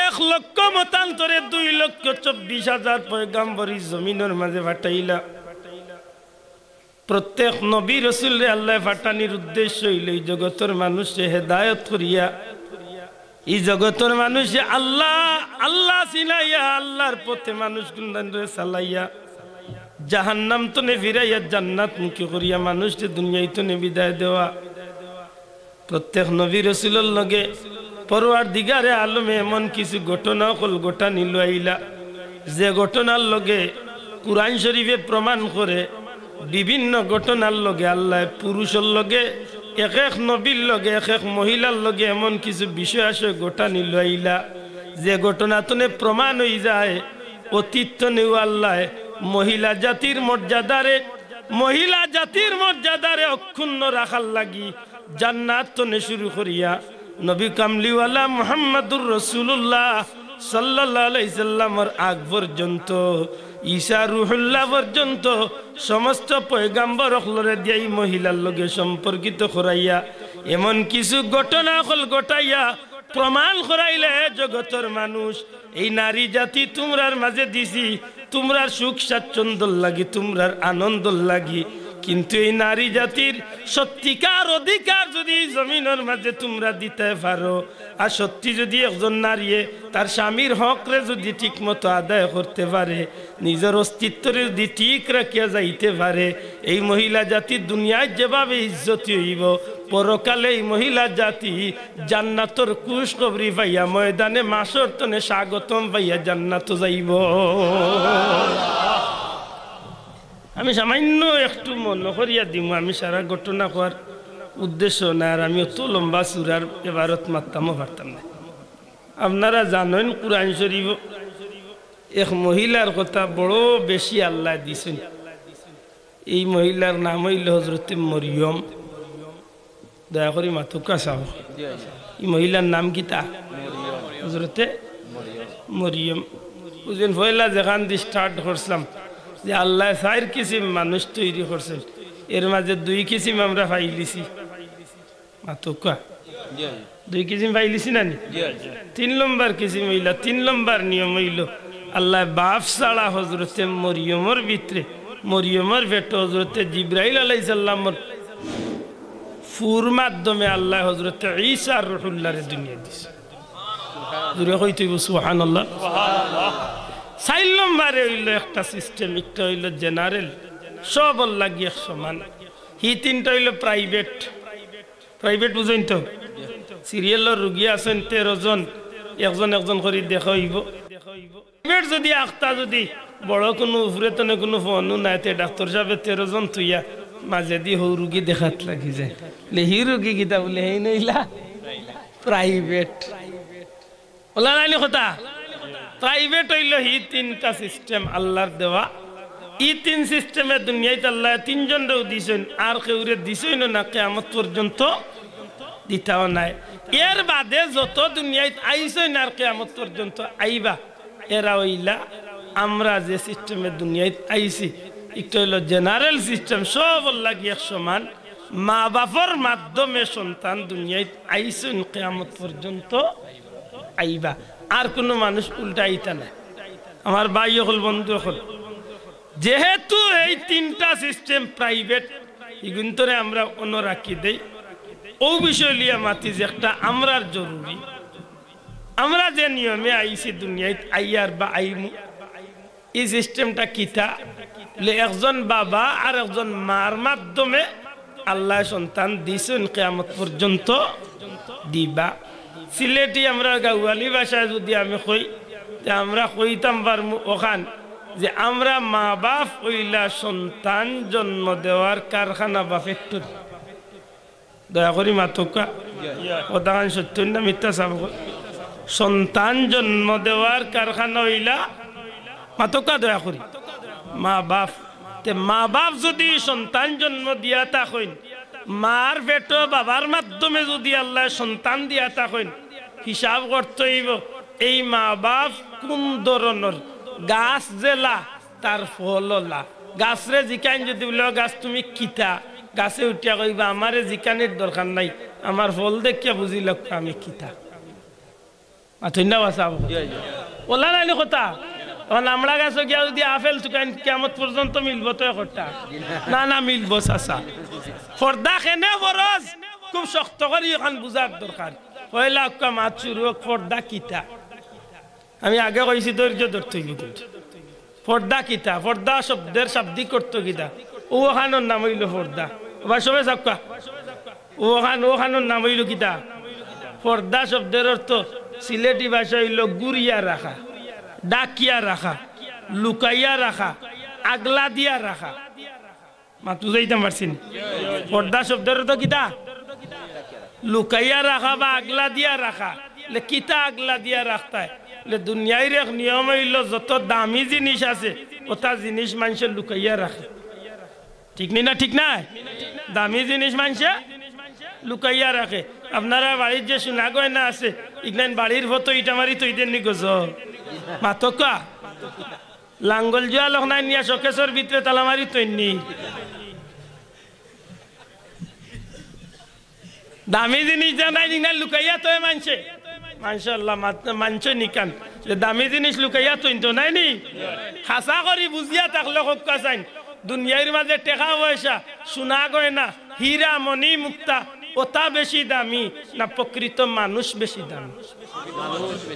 এক লক্ষ মতান্তরে দুই লক্ষ চব্বিশ হাজার পয়গাম্বর ই জমিনর মাঝে পাঠাইলা। প্রত্যেক নবী রসুলরে আল্লায় পাঠানির উদ্দেশ্য অইলো ই জগতর মানুষরে হেদায়ত করিয়া, ই জগতর মানুষরে আল্লাহ, আল্লাহ চিনাইয়া, আল্লাহর পথে মানুষগুলারে চালাইয়া, জাহান্নাম তনে ফিরাইয়া জান্নাতমুখী করিয়া মানুষরে দুনিয়াই তনে বিদায় দেওয়া। প্রত্যেক নবী রসুলর লগে পরওয়ারদিগারে আলমে এমন কিছু ঘটনা অকল ঘটানি লইলা, যে ঘটনার লগে কুরআন শরীফে প্রমাণ করে, বিভিন্ন ঘটনার লগে আল্লায় পুরুষর লগে, এক এক নবীর লগে, এক এক মহিলার লগে এমন কিছু বিষয় আশয় ঘটানি লইলা, যে ঘটনা তনে প্রমাণ অইযায় অতীত তনেও আল্লায় মহিলা জাতির মর্যাদারে, মহিলা জাতির মর্যাদারে অক্ষুণ্ণ রাখার লাগি জান্নাত তনে শুরু করিয়া নবী কামলিওয়ালা মুহাম্মাদুর রাসূলুল্লাহ সাল্লাল্লাহু আলাইহি সাল্লামর আগ পর্যন্ত, ঈসা রুহুল্লাহ পর্যন্ত সমস্ত পয়গাম্বর অকলরে দিয়া ই মহিলার লগে সম্পর্কিত করাইয়া এমন কিছু ঘটনা অকল ঘটাইয়া প্রমাণ করাইলা, হে জগতর মানুষ, এই নারী জাতি তুমরার মাঝে দিছি তুমরার সুখ স্বাচ্ছন্দ্যর লাগি, তুমরার আনন্দর লাগি, কিন্তু এই নারী জাতির সত্যিকার অধিকার যদি ই জমিনর মাঝে তুমরা দিতে পারো, আর সত্যি যদি একজন নারীয়ে তার স্বামীর হকরে যদি ঠিকমতো আদায় করতে পারে, নিজর অস্তিত্বরে যদি ঠিক রাখিয়া যাইতে পারে, এই মহিলা জাতি দুনিয়াত যেভাবে ইজ্জতি অইবো, পরকালে এই মহিলা জাতি জান্নাতর খুশখবরি পাইয়া ময়দানে মাশর তনে স্বাগতম পাইয়া জান্নাতো যাইবো। আমি সামান্য একটু মনো করিয়া দিমু, আমি সারা ঘটনা কওয়ার উদ্দেশ্য না, আর আমি অত লম্বা সুরার এবারত মাততামও পারতাম না। আপনারা জানইন, কুরআন শরীফো এক মহিলার কথা বড় বেশি আল্লায় দিছইন। এই মহিলার নাম অইলো হজরতে মরিয়ম। দয়া করি মাতউক্কা চাও। ই মহিলার নাম কিতা? হজরতে মরিয়ম। বুঝইন, পয়লা যেখান দি start করছিলাম যে আল্লায় চাইর কিসিম মানুষ তৈরি করছইন, এর মাঝে দুই কিসিম আমরা পাইলিছি। মাতউক্কা। দুই কিসিম পাইলিছি না নি? তিন নম্বর কিসিম অইলা, তিন নম্বর নিয়ম অইলো, আল্লায় বাপ ছাড়া হজরতে মরিয়মর ভিতরে, মরিয়মর পেটো হজরতে জিব্রাইল আলাইহিস সালামর ফুর মাধ্যমে আল্লায় হজরতে ঈসা রুহুল্লাহরে দুনিয়াত দিছে। জোরে কইতে অইবো সুবহানাল্লাহ। চাইর নম্বরে অইলো একটা system, একটা অইলো general, সবর লাগি এক সমান। হি তিনটা অইলো private। Private বুঝইন তো? Serial-র রুগী আছইন তেরো জন, একজন একজন করি দেখা অইবো। Private যদি আখতা যদি বড় কুনু উপরে তনে কুনু ফোনও নাই, তে ডাক্তর সাবে তেরো জন থুইয়া মাঝেদি হউ রুগী দেখাত লাগি যায়। লে হি রুগী কিতা বুলে, হেইন অইলা private। অলা নায়নি কথা? Private অইলো হি তিনটা system আল্লার দেওয়া। ই তিন system-এ দুনিয়াত আল্লায় তিনজনরেউ দিছইন, আর কেউরে দিছইনও না, কিয়ামত পর্যন্ত দিতাও নায়। এর বাদে যত দুনিয়াত আইছইন আর কিয়ামত পর্যন্ত আইবা, এরা অইলা আমরা যে system-এ দুনিয়াত আইছি, একটা অইলো general system, সবর লাগি এক সমান। মা বাপর মাধ্যমে সন্তান দুনিয়াত আইছইন, কিয়ামত পর্যন্ত আইবা। আর কুনু মানুষ উল্টা আইতা নায়। আমার ভাই অকল, বন্ধু অকল, যেহেতু এই তিনটা system private, ইগুইন্তরে আমরা অনো রাখি দেই। অউ বিষয় লইয়া মাতি যে একটা আমরার জরুরি, আমরা যে নিয়মে আইছি দুনিয়াত আইয়ার বা আইমু, ই system-টা কিতা? বলে, একজন বাবা আর একজন মার মাধ্যমে আল্লায় সন্তান দিছইন, কিয়ামত পর্যন্ত দিবা। সিলেটি আমরা গাওয়ালি ভাষায় যদি আমি কই, তে আমরা কইতাম পারমু অখান যে আমরা মা বাপ অইলা সন্তান জন্ম দেওয়ার কারখানা বা factory। দয়া করি মাতউক্কা। কথাখান সত্য না মিথ্যা চাব? সন্তান জন্ম দেওয়ার কারখানা অইলা, মাতউক্কা দয়া করি, মা বাপ। তে মা বাপ যদি সন্তান জন্ম দিয়া থাকইন, মার পেটো বাবার মাধ্যমে যদি আল্লায় সন্তান দিয়া থাকইন, হিসাব করতে অইবো এই মা বাপ কুন ধরনর। গাছ যেলা, তার ফল অলা। গাছরে জিকাইন যদি বলে, "ও গাছ, তুমি কিতা?" গাছে উঠিয়া কইবা, "আমারে জিকানির দরকার নাই, আমার ফল দেখিয়া বুঝি লউক্কা আমি কিতা।" মাতইন না বা সাব। অলা নানি কথা। অখন আমড়া গাছো গিয়া যুদি আপেল তুকাইন, কিয়ামত পর্যন্ত মিলবো তো একটা? না, না, মিলবো চাচা। পর্দা কেনে ফরজ, খুব শক্ত করি অখান বুঝার দরকার। পয়লা অউক্কা মাত শুরু অউক, পর্দা কিতা? আমি আগে কইছি, ধৈর্য ধরতে অইবো কিন্তু। পর্দা কিতা? পর্দা শব্দের শাব্দিক অর্থ কিতা? অউ অখানর নাম অইলো পর্দা। এবার সবে চাউক্কা। অউ অখান, অউ অখানর নাম অইলো কিতা? পর্দা শব্দের অর্থ সিলেটি ভাষায় অইলো গুরিয়া রাখা, ঢাকিয়া রাখা, লুকাইয়া রাখা, আগলা দিয়া রাখা। মাত বুঝাইতাম পারছি নি? পর্দা শব্দের অর্থ কিতা? লুকাইয়া রাখা বা আগলা দিয়া রাখা। লে কিতা আগলা দিয়া রাখতায়? লে দুনিয়ার এক নিয়ম অইলো, যত দামি জিনিস আছে, অতা জিনিস মানষে লুকাইয়া রাখে। ঠিক নি না? ঠিক নায়? দামি জিনিস মানষে লুকাইয়া রাখে। আপনারার বাড়িত যে সোনা গয়না আছে, ইগনাইন বাড়ির ফটো ইটা মারি থই দেইন নি গজো? মাতউক্কা। লাঙ্গল জুয়া লখনায় নিয়া শোকেসর ভিতরে তালা মারি থইন নি? দামি জিনিস যেনাইন ইগনাইন লুকাইয়া থয় মানষে। মাশাআল্লাহ, মাত-, মানষে নিকান যে দামি জিনিস লুকাইয়া থইন তো নায় নি? হাছা করি বুঝিয়া থাকলে কউক্কা চাইন, দুনিয়ার মাঝে টেকা পয়সা, সোনা গয়না, হীরা মণি মুক্তা, অতা বেশি দামি না প্রকৃত মানুষ বেশি দামি?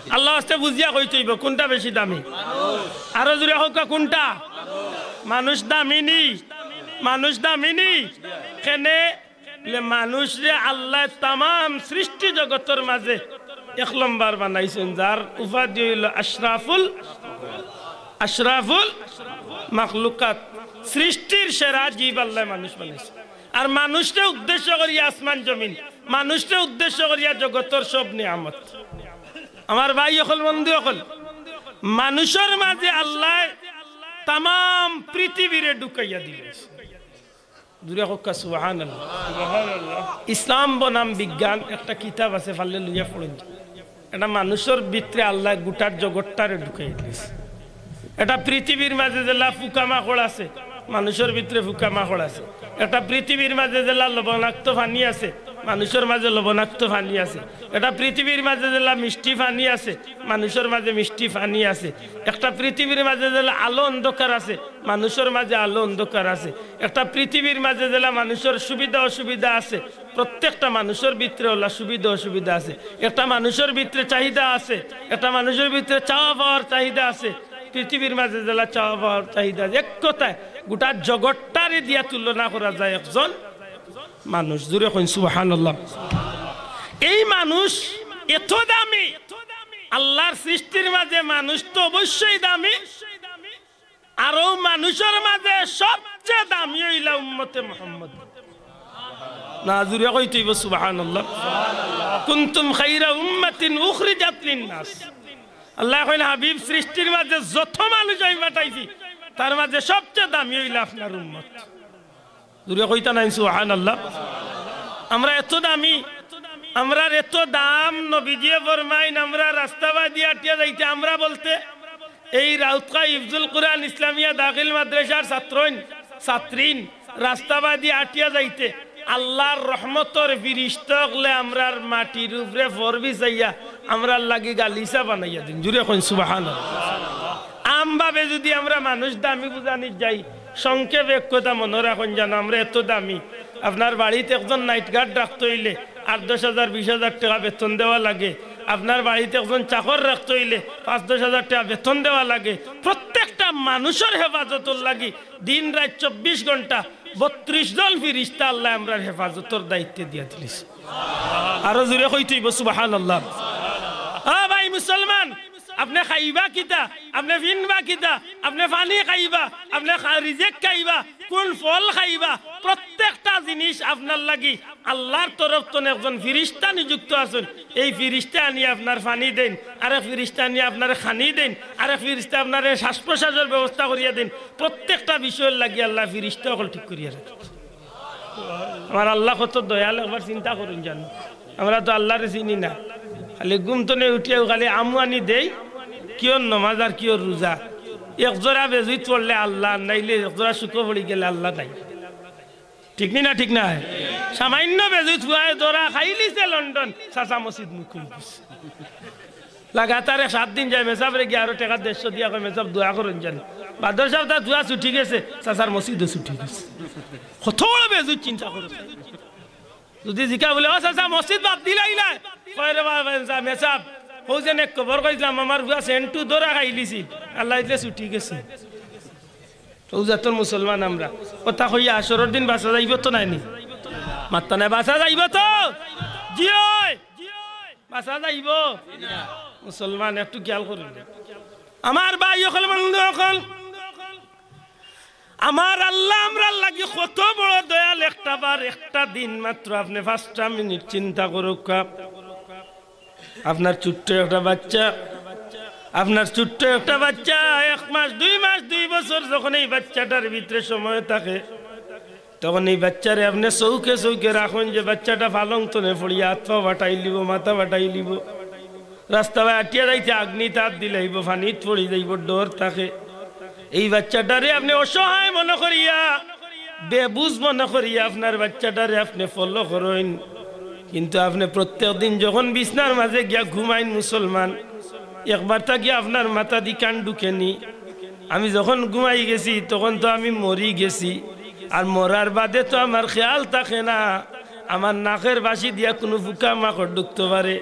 আল্লার ওয়াস্তে বুঝিয়া কইতে অইবো, কুনটা বেশি দামি? আরো জুরে কউক্কা, কুনটা? মানুষ দামি নি? মানুষ দামি নি? কেনে? লে মানুষরে আল্লায় তামাম সৃষ্টি জগতর মাঝে এক নম্বর বানাইছইন, যার উপাধি অইলো আশরাফুল, আশরাফুল মাখলুকাত, সৃষ্টির সেরা জীব আল্লায় মানুষ বানাইছইন। আর মানুষরে উদ্দেশ্য করিয়া আসমান জমিন, মানুষরে উদ্দেশ্য করিয়া জগতর সব নিয়ামত। আমার ভাই অকল, বন্ধু অকল, মানুষর মাঝে আল্লায় তামাম পৃথিবীরে ঢুকাইয়া দিলাইছইন। জুরে কউক্কা সুবহানাল্লাহ। ইসলাম বনাম বিজ্ঞান একটা কিতাব আছে, পারলে লইয়া পড়ইন। এটা মানুষর ভিতরে আল্লায় গোটা জগতটারে ঢুকাই দিছে। এটা পৃথিবীর মাঝে যেলা পোকামাকড় আছে, মানুষর ভিতরে পোকামাকড় আছে। এটা পৃথিবীর মাঝে যেলা লবণাক্ত পানি আছে, মানুষর মাঝে লবণাক্ত পানি আছে। এটা পৃথিবীর মাঝে যেলা মিষ্টি পানি আছে, মানুষর মাঝে মিষ্টি পানি আছে। একটা পৃথিবীর মাঝে যেলা আলো অন্ধকার আছে, মানুষর মাঝে আলো অন্ধকার আছে। একটা পৃথিবীর মাঝে যেলা মানুষর সুবিধা অসুবিধা আছে, প্রত্যেকটা মানুষর ভিতরে অলা সুবিধা অসুবিধা আছে। একটা মানুষর ভিতরে চাহিদা আছে, একটা মানুষর ভিতরে চাওয়া পাওয়ার চাহিদা আছে। পৃথিবীর মাঝে যেলা চাওয়া পাওয়ার চাহিদা আছে। এক কথায়, গোটা জগতটারে দিয়া তুলনা করা যায় একজন মানুষ। জুরে কইন সুবহানাল্লাহ। এই মানুষ এত দামি, আল্লার সৃষ্টির মাঝে মানুষ তো অবশ্যই দামি, আর অউ মানুষর মাঝে সবচে দামি অইলা উম্মতে মুহাম্মদ। না, জুরে কইতে অইবো সুবহানাল্লাহ। কুনতুম খাইরা উম্মাতিন উখরিজাত লিন্নাস। আল্লায় কইন, হাবিব, সৃষ্টির মাঝে যত মানুষ আমি পাঠাইছি, তার মাঝে সবচে দামি অইলা আপনার উম্মত। জুরে কইতা নাইন সুবহানাল্লাহ। আমরা এত দামি, আমরার এত দাম, নবীজিয়ে ফরমাইন, আমরা রাস্তাবাদি আটিয়া যাইতে, আমরা বলতে এই রাউতকা হিফজুল কুরআন ইসলামিয়া দাখিল মাদ্রাসার ছাত্রইন, ছাত্রীন রাস্তাবাদি আটিয়া যাইতে আল্লার রহমতর ফিরিস্তা অকলে আমরার মাটির উপরে ফর বিছাইয়া আমরার লাগি গালিচা বানাইয়া দিন। জুরে কইন সুবহানাল্লাহ। আমভাবে যুদি আমরা মানুষ দামি বুঝানিত যাই, সংক্ষেপে এক কথা মনো রাখইন, জানো, আমরা এত দামি। আপনার বাড়িত একজন নাইট গার্ড রাখতে অইলে আট দশ হাজার, বিশ হাজার টেকা বেতন দেওয়া লাগে। আপনার বাড়িত একজন চাকর রাখতে অইলে পাঁচ দশ হাজার টেকা বেতন দেওয়া লাগে। প্রত্যেকটা মানুষর হেফাজতর লাগি দিন রাইত চব্বিশ ঘন্টা বত্রিশ জন ফিরিস্তা আল্লায় আমরার হেফাজতর দায়িত্বে দিয়া দিলিছে। আরো জুরে কইতে অইবো সুবহানাল্লাহ। ও ভাই মুসলমান, আপনে খাইবা কিতা? আপনে ফিনবা কিতা? আপনে পানি খাইবা? আপনে খা-, রিজিক খাইবা? কুন ফল খাইবা? প্রত্যেকটা জিনিস আপনার লাগি আল্লার তরফ তনে একজন ফিরিস্তা নিযুক্ত আছইন। এই ফিরিস্তা আনি আপনার পানি দেইন, আরেক ফিরিস্তা আনি আপনারে খানি দেইন, আরেক ফিরিস্তা আপনারে শ্বাস প্রশ্বাসর ব্যবস্থা করিয়া দেইন। প্রত্যেকটা বিষয়র লাগি আল্লায় ফিরিস্তা অকল ঠিক করিয়া রাখইন। আমার আল্লা কত দয়াল, একবার চিন্তা করইন জানো। আমরা তো আল্লারে চিনি না, খালি ঘুম তনে উঠিয়াউ খালি আমু আনি দেই, কিয়র নমাজ আর কিয়র রুজা। এক জোড়া বেজুইত পড়লে আল্লা, নাইলে এক জোড়া শুকো পড়ি গেলে আল্লা নাই। ঠিক নি না? ঠিক নায়? সামাইন্য বেজুত ফুয়ায় ধরা খাইলিছে লন্ডন, চাচা মসজিদমুখী অইগেছে। লাগাতার এক সাত দিন যায়, মেসাবরে গিয়া আরো টেকা দেড়শো দিয়া কয়, "মেসাব দোয়া করইন জানি।" বাদর সাব তার দোয়া ছুটি গেছে, চাচার মসজিদও ছুটি গেছে। কত বড় বেজুত, চিন্তা করো। যুদি জিকা বুলে, "ও চাচা, মসজিদ বাদ দিলাইলায়?" কয়, "রে বাবা, মেসাব, অউ যে নেক খবর কইছলাম, আমার ফুয়া সেন্টু ধরা খাইলিছিল, আল্লায় দিলে ছুটি গেছে।" অউ জাতর মুসলমান আমরা। কথা কইয়া হাশরর দিন বাঁচা যাইবো তো নায় নি? মাত্তা নায়, বাঁচা যাইবো তো? জি অয়, বাঁচা যাইবো। মুসলমান একটু খেয়াল করুন। আমার ভাই অকল, বন্ধু অকল, আমার আল্লাহ আমরার লাগি কত বড় দয়াল। একটা বার, একটা দিন মাত্র আপনে পাঁচটা মিনিট চিন্তা করউক্কা। আপনার ছোট্ট একটা বাচ্চা, আপনার ছোট্ট একটা বাচ্চা, এক মাস, দুই মাস, দুই বছর যখন এই বাচ্চাটার ভিতরে সময় থাকে, তখন এই বাচ্চারে আপনে চউখে চউখে রাখইন যে বাচ্চাটা পালং তনে পড়িয়া আত পাও ফাটাইলিবো, মাথা ফাটাইলিবো, রাস্তা বায় আটিয়া যাইতে আগ্নিত আত দিলাইবো, পানিত পড়ি যাইবো, ডর থাকে। এই বাচ্চাটারে আপনে অসহায় মনে করিয়া, বেবুঝ মনে করিয়া আপনার বাচ্চাটারে আপনে ফলো করইন। কিন্তু আপনে প্রত্যেক দিন যখন বিছনার মাঝে গিয়া ঘুমাইন মুসলমান, একবার থাকি আপনার মাথাদি কান ঢুকে নি, "আমি যখন ঘুমাই গেছি, তখন তো আমি মরি গেছি, আর মরার বাদে তো আমার খেয়াল থাকে না, আমার নাকের বাঁশি দিয়া কুনু পোকা মাকড় ঢুকতে পারে,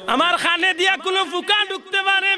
আমার কানে দিয়া কুনু পোকা ঢুকতে পারে,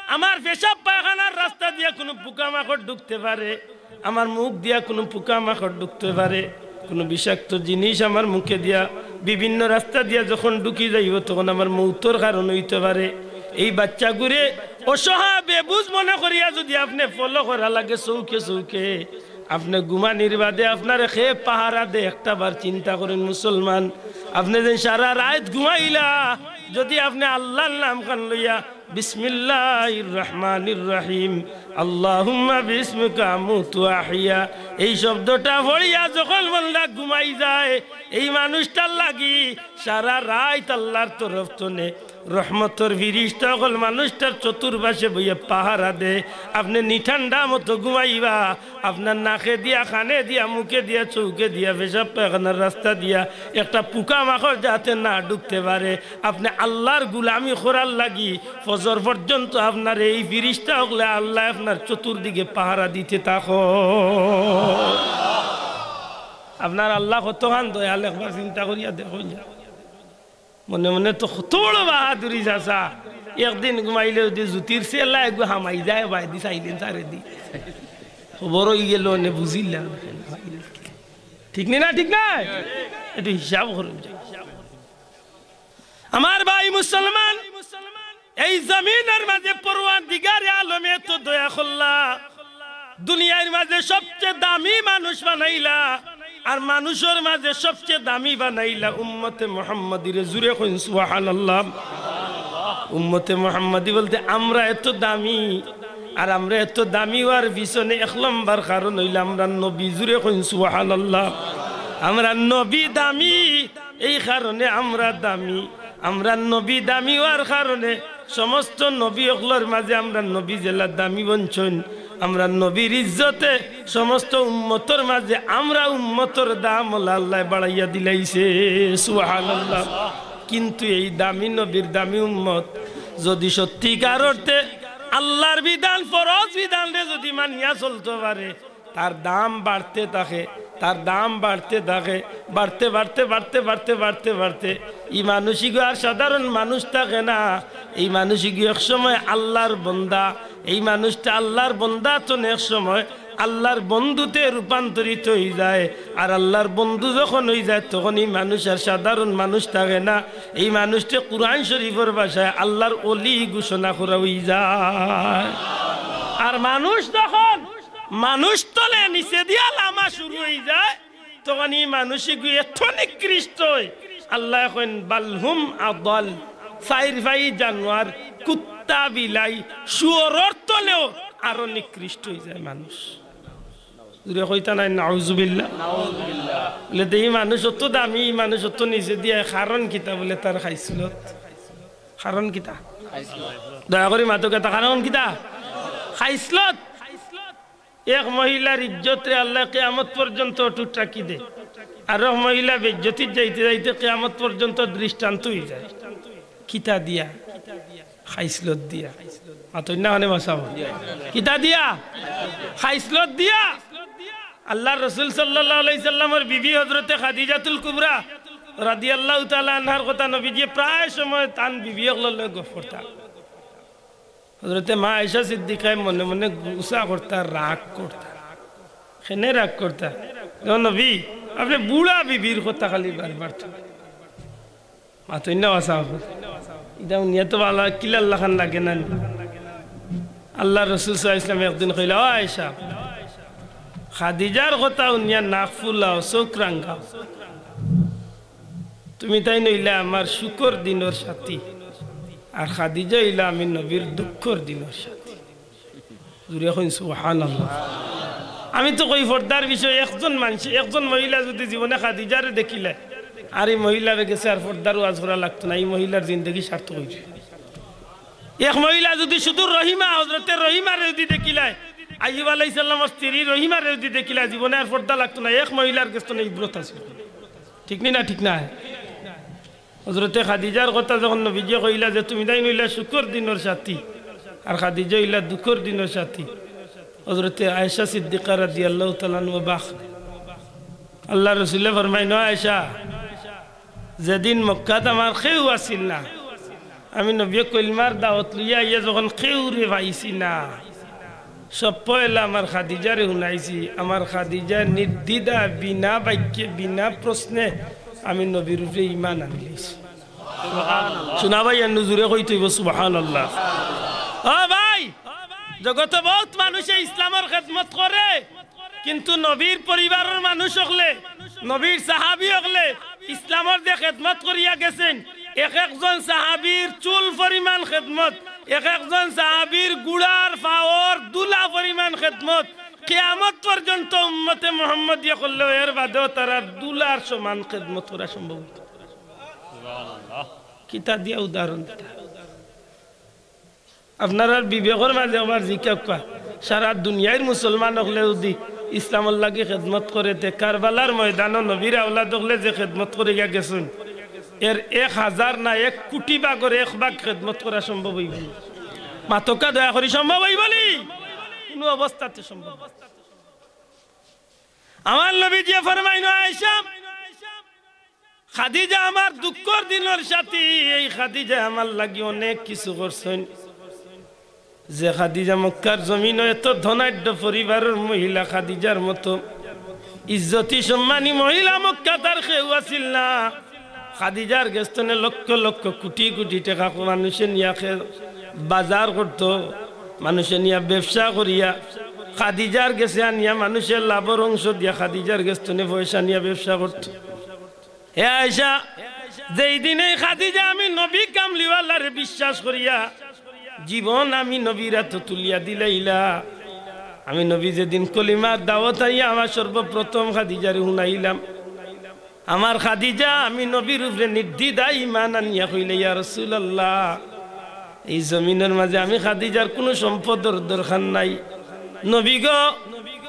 আমার পেশাব পায়খানার রাস্তা দিয়া কুনু পোকা মাকড় ঢুকতে পারে, আমার মুখ দিয়া কুনু পোকা মাকড় ঢুকতে পারে, কুনু বিষাক্ত জিনিস আমার মুখে দিয়া বিভিন্ন রাস্তা দিয়া যখন ঢুকি যাইবো, তখন আমার মউতর কারণ অইতে পারে।" এই বাচ্চাগুরে অসহায় বেবুঝ মনে করিয়া যুদি আপনে ফলো করা লাগে চউখে চউখে, আপনে ঘুমানির বাদে আপনারে কে পাহারা দে, একটা বার চিন্তা করইন মুসলমান। আপনে যেন সারা রাইত ঘুমাইলা, যুদি আপনে আল্লার নাম খান লইয়া, "বিসমিল্লাহির রহমানির রহিম, আল্লাহুম্মা বিসমিকা আমুতু ওয়া আহইয়া", এই শব্দটা পড়িয়া যখন বন্দা ঘুমাই যায়, এই মানুষটার লাগি সারা রাইত আল্লার তরফ তনে রহমতর ফিরিস্তা অকল মানুষটার চতুর্পাশে বইয়া পাহারা দে। আপনে নিঠান্ডা মতো ঘুমাইবা, আপনার নাকে দিয়া, কানে দিয়া, মুখে দিয়া, চউখে দিয়া, পেশাব পায়খানার রাস্তা দিয়া একটা পোকা মাকড় যাতে না ঢুকতে পারে। আপনে আল্লার গুলামি করার লাগি ফজর পর্যন্ত আপনারে এই ফিরিস্তা অকলে আল্লায় আপনার চতুর্দিকে পাহারা দিতে থাকো। আপনার আল্লা কতখান দয়াল, একবার চিন্তা করিয়া দেখইন। মনে মনে তো কত বড় বাহাদুরি চাচা। একদিন ঘুমাইলে যুদি জুতির সেলা এগু হামাই যায়, বাইদি চাইলেন চারেদি। খবর অইগেলো নে, বুঝিলা। ঠিক নি না? ঠিক নায়? একটু হিসাব করুন। আমার ভাই মুসলমান, এই জমিনর মাঝে পরওয়ারদিগারে আলমে এত দয়া করলা, দুনিয়ার মাঝে সবচেয়ে দামি মানুষ বানাইলা, আর মানুষর মাঝে সবচেয়ে দামি বানাইলা উম্মতে মুহাম্মদীরে। জুরে কইন সুবহানাল্লাহ। উম্মতে মুহাম্মদী বলতে আমরা এত দামি, আর আমরা এত দামি অওয়ার পিছনে এক নম্বর কারণ অইলো আমরার নবী। জুরে কইন সুবহানাল্লাহ। আমরার নবী দামি, এই কারণে আমরা দামি। আমরার নবী দামি অওয়ার কারণে সমস্ত নবী অকলর মাঝে আমরার নবী যেলা দামি বনছইন, আমরার নবীর ইজ্জতে সমস্ত উম্মতর মাঝে আমরা উম্মতর দাম অলা আল্লায় বাড়াইয়া দিলাইছে। সুবহানাল্লাহ। কিন্তু এই দামি নবীর দামি উম্মত যুদি সত্যিকার অর্থে আল্লার বিধান, ফরজ বিধানরে যুদি মানিয়া চলতো পারে, তার দাম বাড়তে থাকে, তার দাম বাড়তে থাকে, বাড়তে, বাড়তে, বাড়তে, বাড়তে, বাড়তে, বাড়তে ই মানুষগু আর সাধারণ মানুষ থাকে না। এই মানুষগু এক সময় আল্লার বন্দা, এই মানুষটা আল্লার বন্দা তনে এক সময় আল্লার বন্ধুতে রূপান্তরিত অইযায়। আর আল্লার বন্ধু যখন অইযায়, তখন ই মানুষ আর সাধারণ মানুষ থাকে না। এই মানুষটা কুরআন শরীফর ভাষায় আল্লার ওলি ঘোষণা করা অইযায়। আর মানুষ যখন মানুষ তলে নিচে দিয়া লামা শুরু অইযায়, তখন ই মানুষগু এত নিকৃষ্ট অয়। আল্লায় কইন, "বাল হুম আদাল", চাইর পাই জানোয়ার, কুত্তা, বিলাই, শুয়োরর তলেও আরো নিকৃষ্ট অইযায় মানুষ। জুরে কইতা নায়, নাউজুবিল্লাহ। বলে, "দে, ই মানুষ অত দামি, ই মানুষ অত নিচে দিয়া, কারণ কিতা?" বলে, "তার খাইছলত।" কারণ কিতা? দয়া করি মাতউক্কা, তার কারণ কিতা? খাইছলত। এক মহিলার ইজ্জতরে আল্লায় কিয়ামত পর্যন্ত অটুট রাখি দে। আরক মহিলা বেইজ্জতিত যাইতে যাইতে কিয়ামত পর্যন্ত দৃষ্টান্ত অইযায়। কিতা দিয়া? খাইছলত দিয়া। মাতইন না কেনে বা ছাব? কিতা দিয়া? খাইছলত দিয়া। আল্লার রসুল সাল্লাল্লাহু আলাইহি সাল্লামর বিবি হযরতে খাদিজাতুল কুবরা রাদিয়াল্লাহু তাআলা আনহার কথা নবীজিয়ে প্রায় সময় তান বিবি অকলর লগে গফ করতা। হযরতে মা আয়েশা সিদ্দিকায় মনে মনে গুসা করতা, রাগ করতা। কেনে রাগ করতা? "ও নবী, আপনে বুড়া বিবির কথা খালি বারবার তো।" মাতইন না বা ছাব। ইটা হুনিয়া তো ভালা কিলার লাখান লাগে না নি? আল্লার রসুল সাল্লাল্লাহু আলাইহি ওয়াসাল্লাম একদিন কইলা, "ও আয়েশা, খাদিজার কথা হুনিয়া নাক ফুলাও, চউখ রাঙ্গাও। তুমি তাইন অইলা আমার সুখর দিনর সাথী, আর খাদিজা অইলা আমি নবীর দুঃখর দিনর সাথী।" জুরে কইন সুবহানাল্লাহ। আমি তো কই পর্দার বিষয়ে একজন মানষে, একজন মহিলা যুদি জীবনে খাদিজারে দেখিলায়, আর ই মহিলারে গেছে আর পর্দার ওয়াজ করা লাগতো না, ই মহিলার জিন্দেগি সার্থক অইছে। এক মহিলা যুদি শুধু রহিমা, হযরতে রহিমারে যুদি দেখিলায়, আইয়ুব আলাইহিস সালামর স্ত্রী রহিমারে যুদি দেখিলায়, জীবনে আর পর্দা লাগতো না, এক মহিলার গেছ থনে ইবরত আছে। ঠিক নি না? ঠিক না? হযরতে খাদিজার কথা যখন নবীজিয়ে কইলা যে, "তুমি তাইন অইলা সুখর দিনর সাথী, আর খাদিজা অইলা দুঃখর দিনর সাথী", হযরতে আয়েশা সিদ্দিকা রাদিয়াল্লাহু তাআলা আনহা অবাক। আল্লার রসুলে ফরমাইন, "ও আয়েশা, যেদিন মক্কাত আমার কেউ আছিল না, আমি নবীয়ে কলিমার দাওয়াত লইয়া আইয়া যখন কেউরে পাইছি না, সব পয়লা আমার খাদিজারে হুনাইছি, আমার খাদিজায় নির্দ্বিধায়, বিনা বাক্যে, বিনা প্রশ্নে আমি নবীর উপরে ঈমান আনিলিছি।" শুনা ভাই, এন্নু জুরে কইতে অইবো সুবহানাল্লাহ। ও ভাই, জগতো বউত মানষে ইসলামর খেদমত করে, কিন্তু নবীর পরিবারর মানুষ অকলে, নবীর সাহাবী অকলে ইসলামর যে খেদমত করিয়া গেছইন, এক একজন সাহাবীর চুল পরিমাণ খেদমত, এক একজন সাহাবীর গুড়ার পাওর ধুলা পরিমাণ খেদমত, কিয়ামত পর্যন্ত উম্মতে মুহাম্মদিয়া করলেও এর বাদেও তারার ধুলার সমান খেদমত করা সম্ভব অইতো না। কিতা দিয়া উদাহরণ দিতা? আপনারার বিবেকর মাঝে আবার জিকাউক্কা, সারা দুনিয়ার মুসলমান অকলে যুদি ইসলামর লাগি খেদমত করে, তে কারবালার ময়দানো নবীর আওলাদ অকলে যে খেদমত করিয়া গেছইন, এর এক হাজার না এক কোটি ভাগর এক ভাগ খেদমত করা সম্ভব অইবো? মাতউক্কা দয়া করি, সম্ভব অইবো নি? কুনু অবস্থাতে সম্ভব না। আমার নবীজিয়ে ফরমাইন, আয়েশা, খাদিজা আমার দুঃখর দিনর সাথী, এই খাদিজা আমার লাগি অনেক কিছু করছইন। যে খাদিজা মক্কার জমিনো এত ধনাঢ্য পরিবারর মহিলা, খাদিজার মতো ইজ্জতি সম্মানী মহিলা মক্কাত আর কেউ আছিল না। খাদিজার গেছ থনে লক্ষ লক্ষ কোটি কোটি টেকা মানষে নিয়া খে-, বাজার করতো, মানষে নিয়া ব্যবসা করিয়া খাদিজার গেছে আনিয়া মানষে লাভর অংশ দিয়া খাদিজার গেছ থনে পয়সা নিয়া ব্যবসা করতো। হে আয়েশা, যেই দিন এই খাদিজা আমি নবী কামলিওয়ালারে বিশ্বাস করিয়া জীবন আমি নবীর আতো তুলিয়া দিলাইলা, আমি নবী যেদিন কলিমার দাওয়াত আইয়া আমার সর্বপ্রথম খাদিজারে হুনাইলাম, আমার খাদিজা, আমি নবীর উপরে নির্দ্বিধায় ঈমান আনিয়া কইলে, "ইয়া রাসূলুল্লাহ, এই জমিনর মাঝে আমি খাদিজার কুনু সম্পদর দরকার নাই। নবী গো,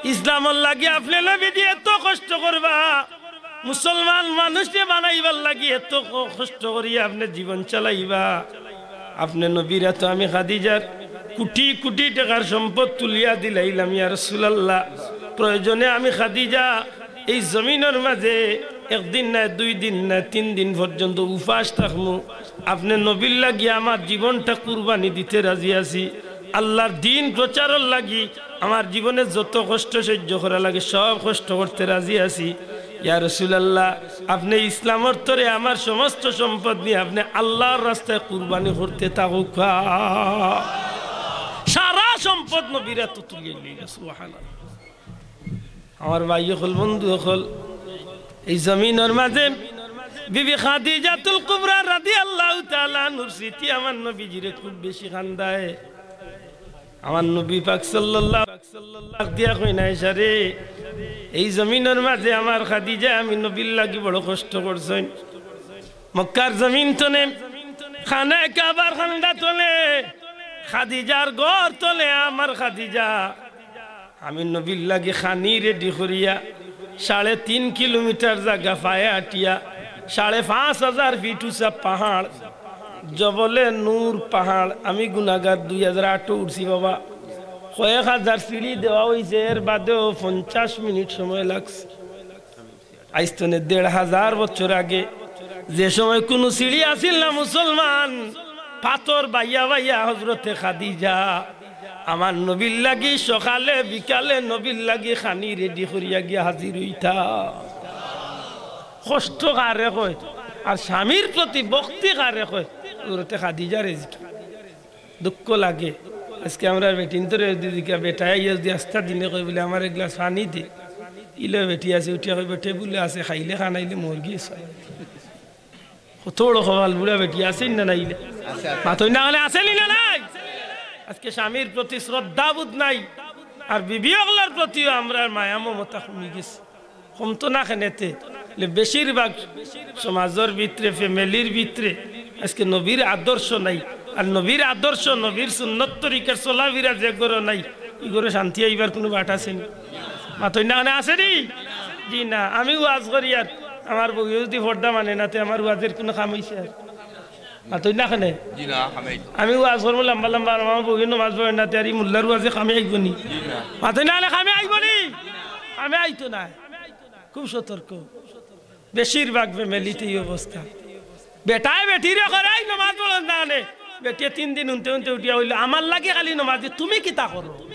ইসলামর লাগি আপনে নবীজি এত কষ্ট করবা, মুসলমান মানুষরে বানাইবার লাগি এত ক-, কষ্ট করিয়া আপনে জীবন চালাইবা। আপনে নবীর আতো আমি খাদিজার কোটি কোটি টেকার সম্পদ তুলিয়া দিলাইলাম, ইয়া রাসূলুল্লাহ। প্রয়োজনে আমি খাদিজা এই জমিনর মাঝে একদিন নায়, দুই দিন নায়, তিন দিন পর্যন্ত উপাস থাকমু। আপনে নবীর লাগি আমার জীবনটা কুরবানি দিতে রাজি আছি। আল্লার দিন প্রচারর লাগি আমার জীবনে যত কষ্ট সহ্য করা লাগে, সব কষ্ট করতে রাজি আছি। ইয়া রাসূলুল্লাহ, আপনে ইসলামর তরে আমার সমস্ত সম্পদ নিয়া আপনে আল্লার রাস্তায় কুরবানি করতে থাকউক্কা।" সারা সম্পদ নবীর আতো তুলিয়া লইলা। সুবহানাল্লাহ। আমার ভাই অকল, বন্ধু অকল, এই জমিনর মাঝে বিবি খাদিজাতুল কুবরা রাদিয়াল্লাহু তাআলা আনহার স্মৃতি আমার নবীজিরে খুব বেশি কান্দায়। আমার নবী পাক সাল্লাল্লাহু আলাইহি ওয়াসাল্লাম দিয়া কইন, "আয়েশা রে, এই জমিনর মাঝে আমার খাদিজায় আমি নবীর লাগি বড় কষ্ট করছইন।" মক্কার জমিন তনে, খানায়ে কাবার কান্দা তনে, খাদিজার ঘর তনে আমার খাদিজা, আমি নবীর লাগি খানি রেডি করিয়া, সাড়ে তিন কিলোমিটার জাগা পায়ে আটিয়া, সাড়ে পাঁচ হাজার ফিট উঁচা পাহাড়, জবলে নূর পাহাড়। আমি গুনাগার, দুই হাজার আটো উঠছি বাবা। কয়েক হাজার সিঁড়ি দেওয়া অইছে, এর বাদেও পঞ্চাশ মিনিট সময় লাগছে। আইজ তনে দেড় হাজার বছর আগে যে সময় কুনু সিঁড়ি আছিল না মুসলমান, পাথর বাইয়া বাইয়া হজরতে খাদিজা আমার নবীর লাগি সকালে বিকালে নবীর লাগি খানি রেডি করিয়া গিয়া হাজির অইতা। কষ্ট কারে কয়, আর স্বামীর প্রতি ভক্তি কারে কয়? হজরতে খাদিজা রেজকি। দুঃখ লাগে। আজকে আমরার বেটিন্তরে যদি জিকা বেটায় আইয়া যদি আস্তা দিনে কয় বুলে, "আমার এক গ্লাস পানি দে।" ইলে বেটি আছে, উঠিয়া কইবো, "টেবুলে আছে, খাইলে খানাইলে মর গিয়েছে।" কত বড় কপাল, বুড়া বেটি আছে না নাই? মাতইন না কেনে, আছে নি না নাই? আজকে স্বামীর প্রতি শ্রদ্ধাবোধ নাই, আর বিবি অকলর প্রতিও আমরার মায়া মমতা কমি গেছে। কমতো না কেনে তে? লে বেশিরভাগ সমাজর ভিতরে, ফ্যামিলির ভিতরে আজকে নবীর আদর্শ নাই। আর নবীর আদর্শ, নবীর সুন্নত তরিকার চলাফিরা যে ঘরো নাই, ই ঘরো শান্তি আইবার কুনু বাট আছে নি? মাতইন না কেনে, আছে নি? জি না, আমি ওয়াজ করি আর আমার বউয়ে যদি পর্দা মানে না, তে আমার ওয়াজের কুনু কাম অইছে আর? মাতইন না কেনে? জি না, কামে আইতো। আমি ওয়াজ করমু লম্বা লম্বা, আর আমার বউয়ে নমাজ পড়ে না, তে আর ই মোল্লার ওয়াজে কামে আইবো নি? জি না। মাতইন না কেনে, কামে আইবো নি? কামে আইতো না। খুব সতর্ক। বেশিরভাগ ফ্যামিলিতে ই অবস্থা। বেটায় বেটিরে করাই নমাজ পড়ন না কেনে। বেটিয়ে তিন দিন উনতে উনতে উঠিয়া কইলো, "আমার লাগি খালি নমাজ দি, তুমি কিতা করো?"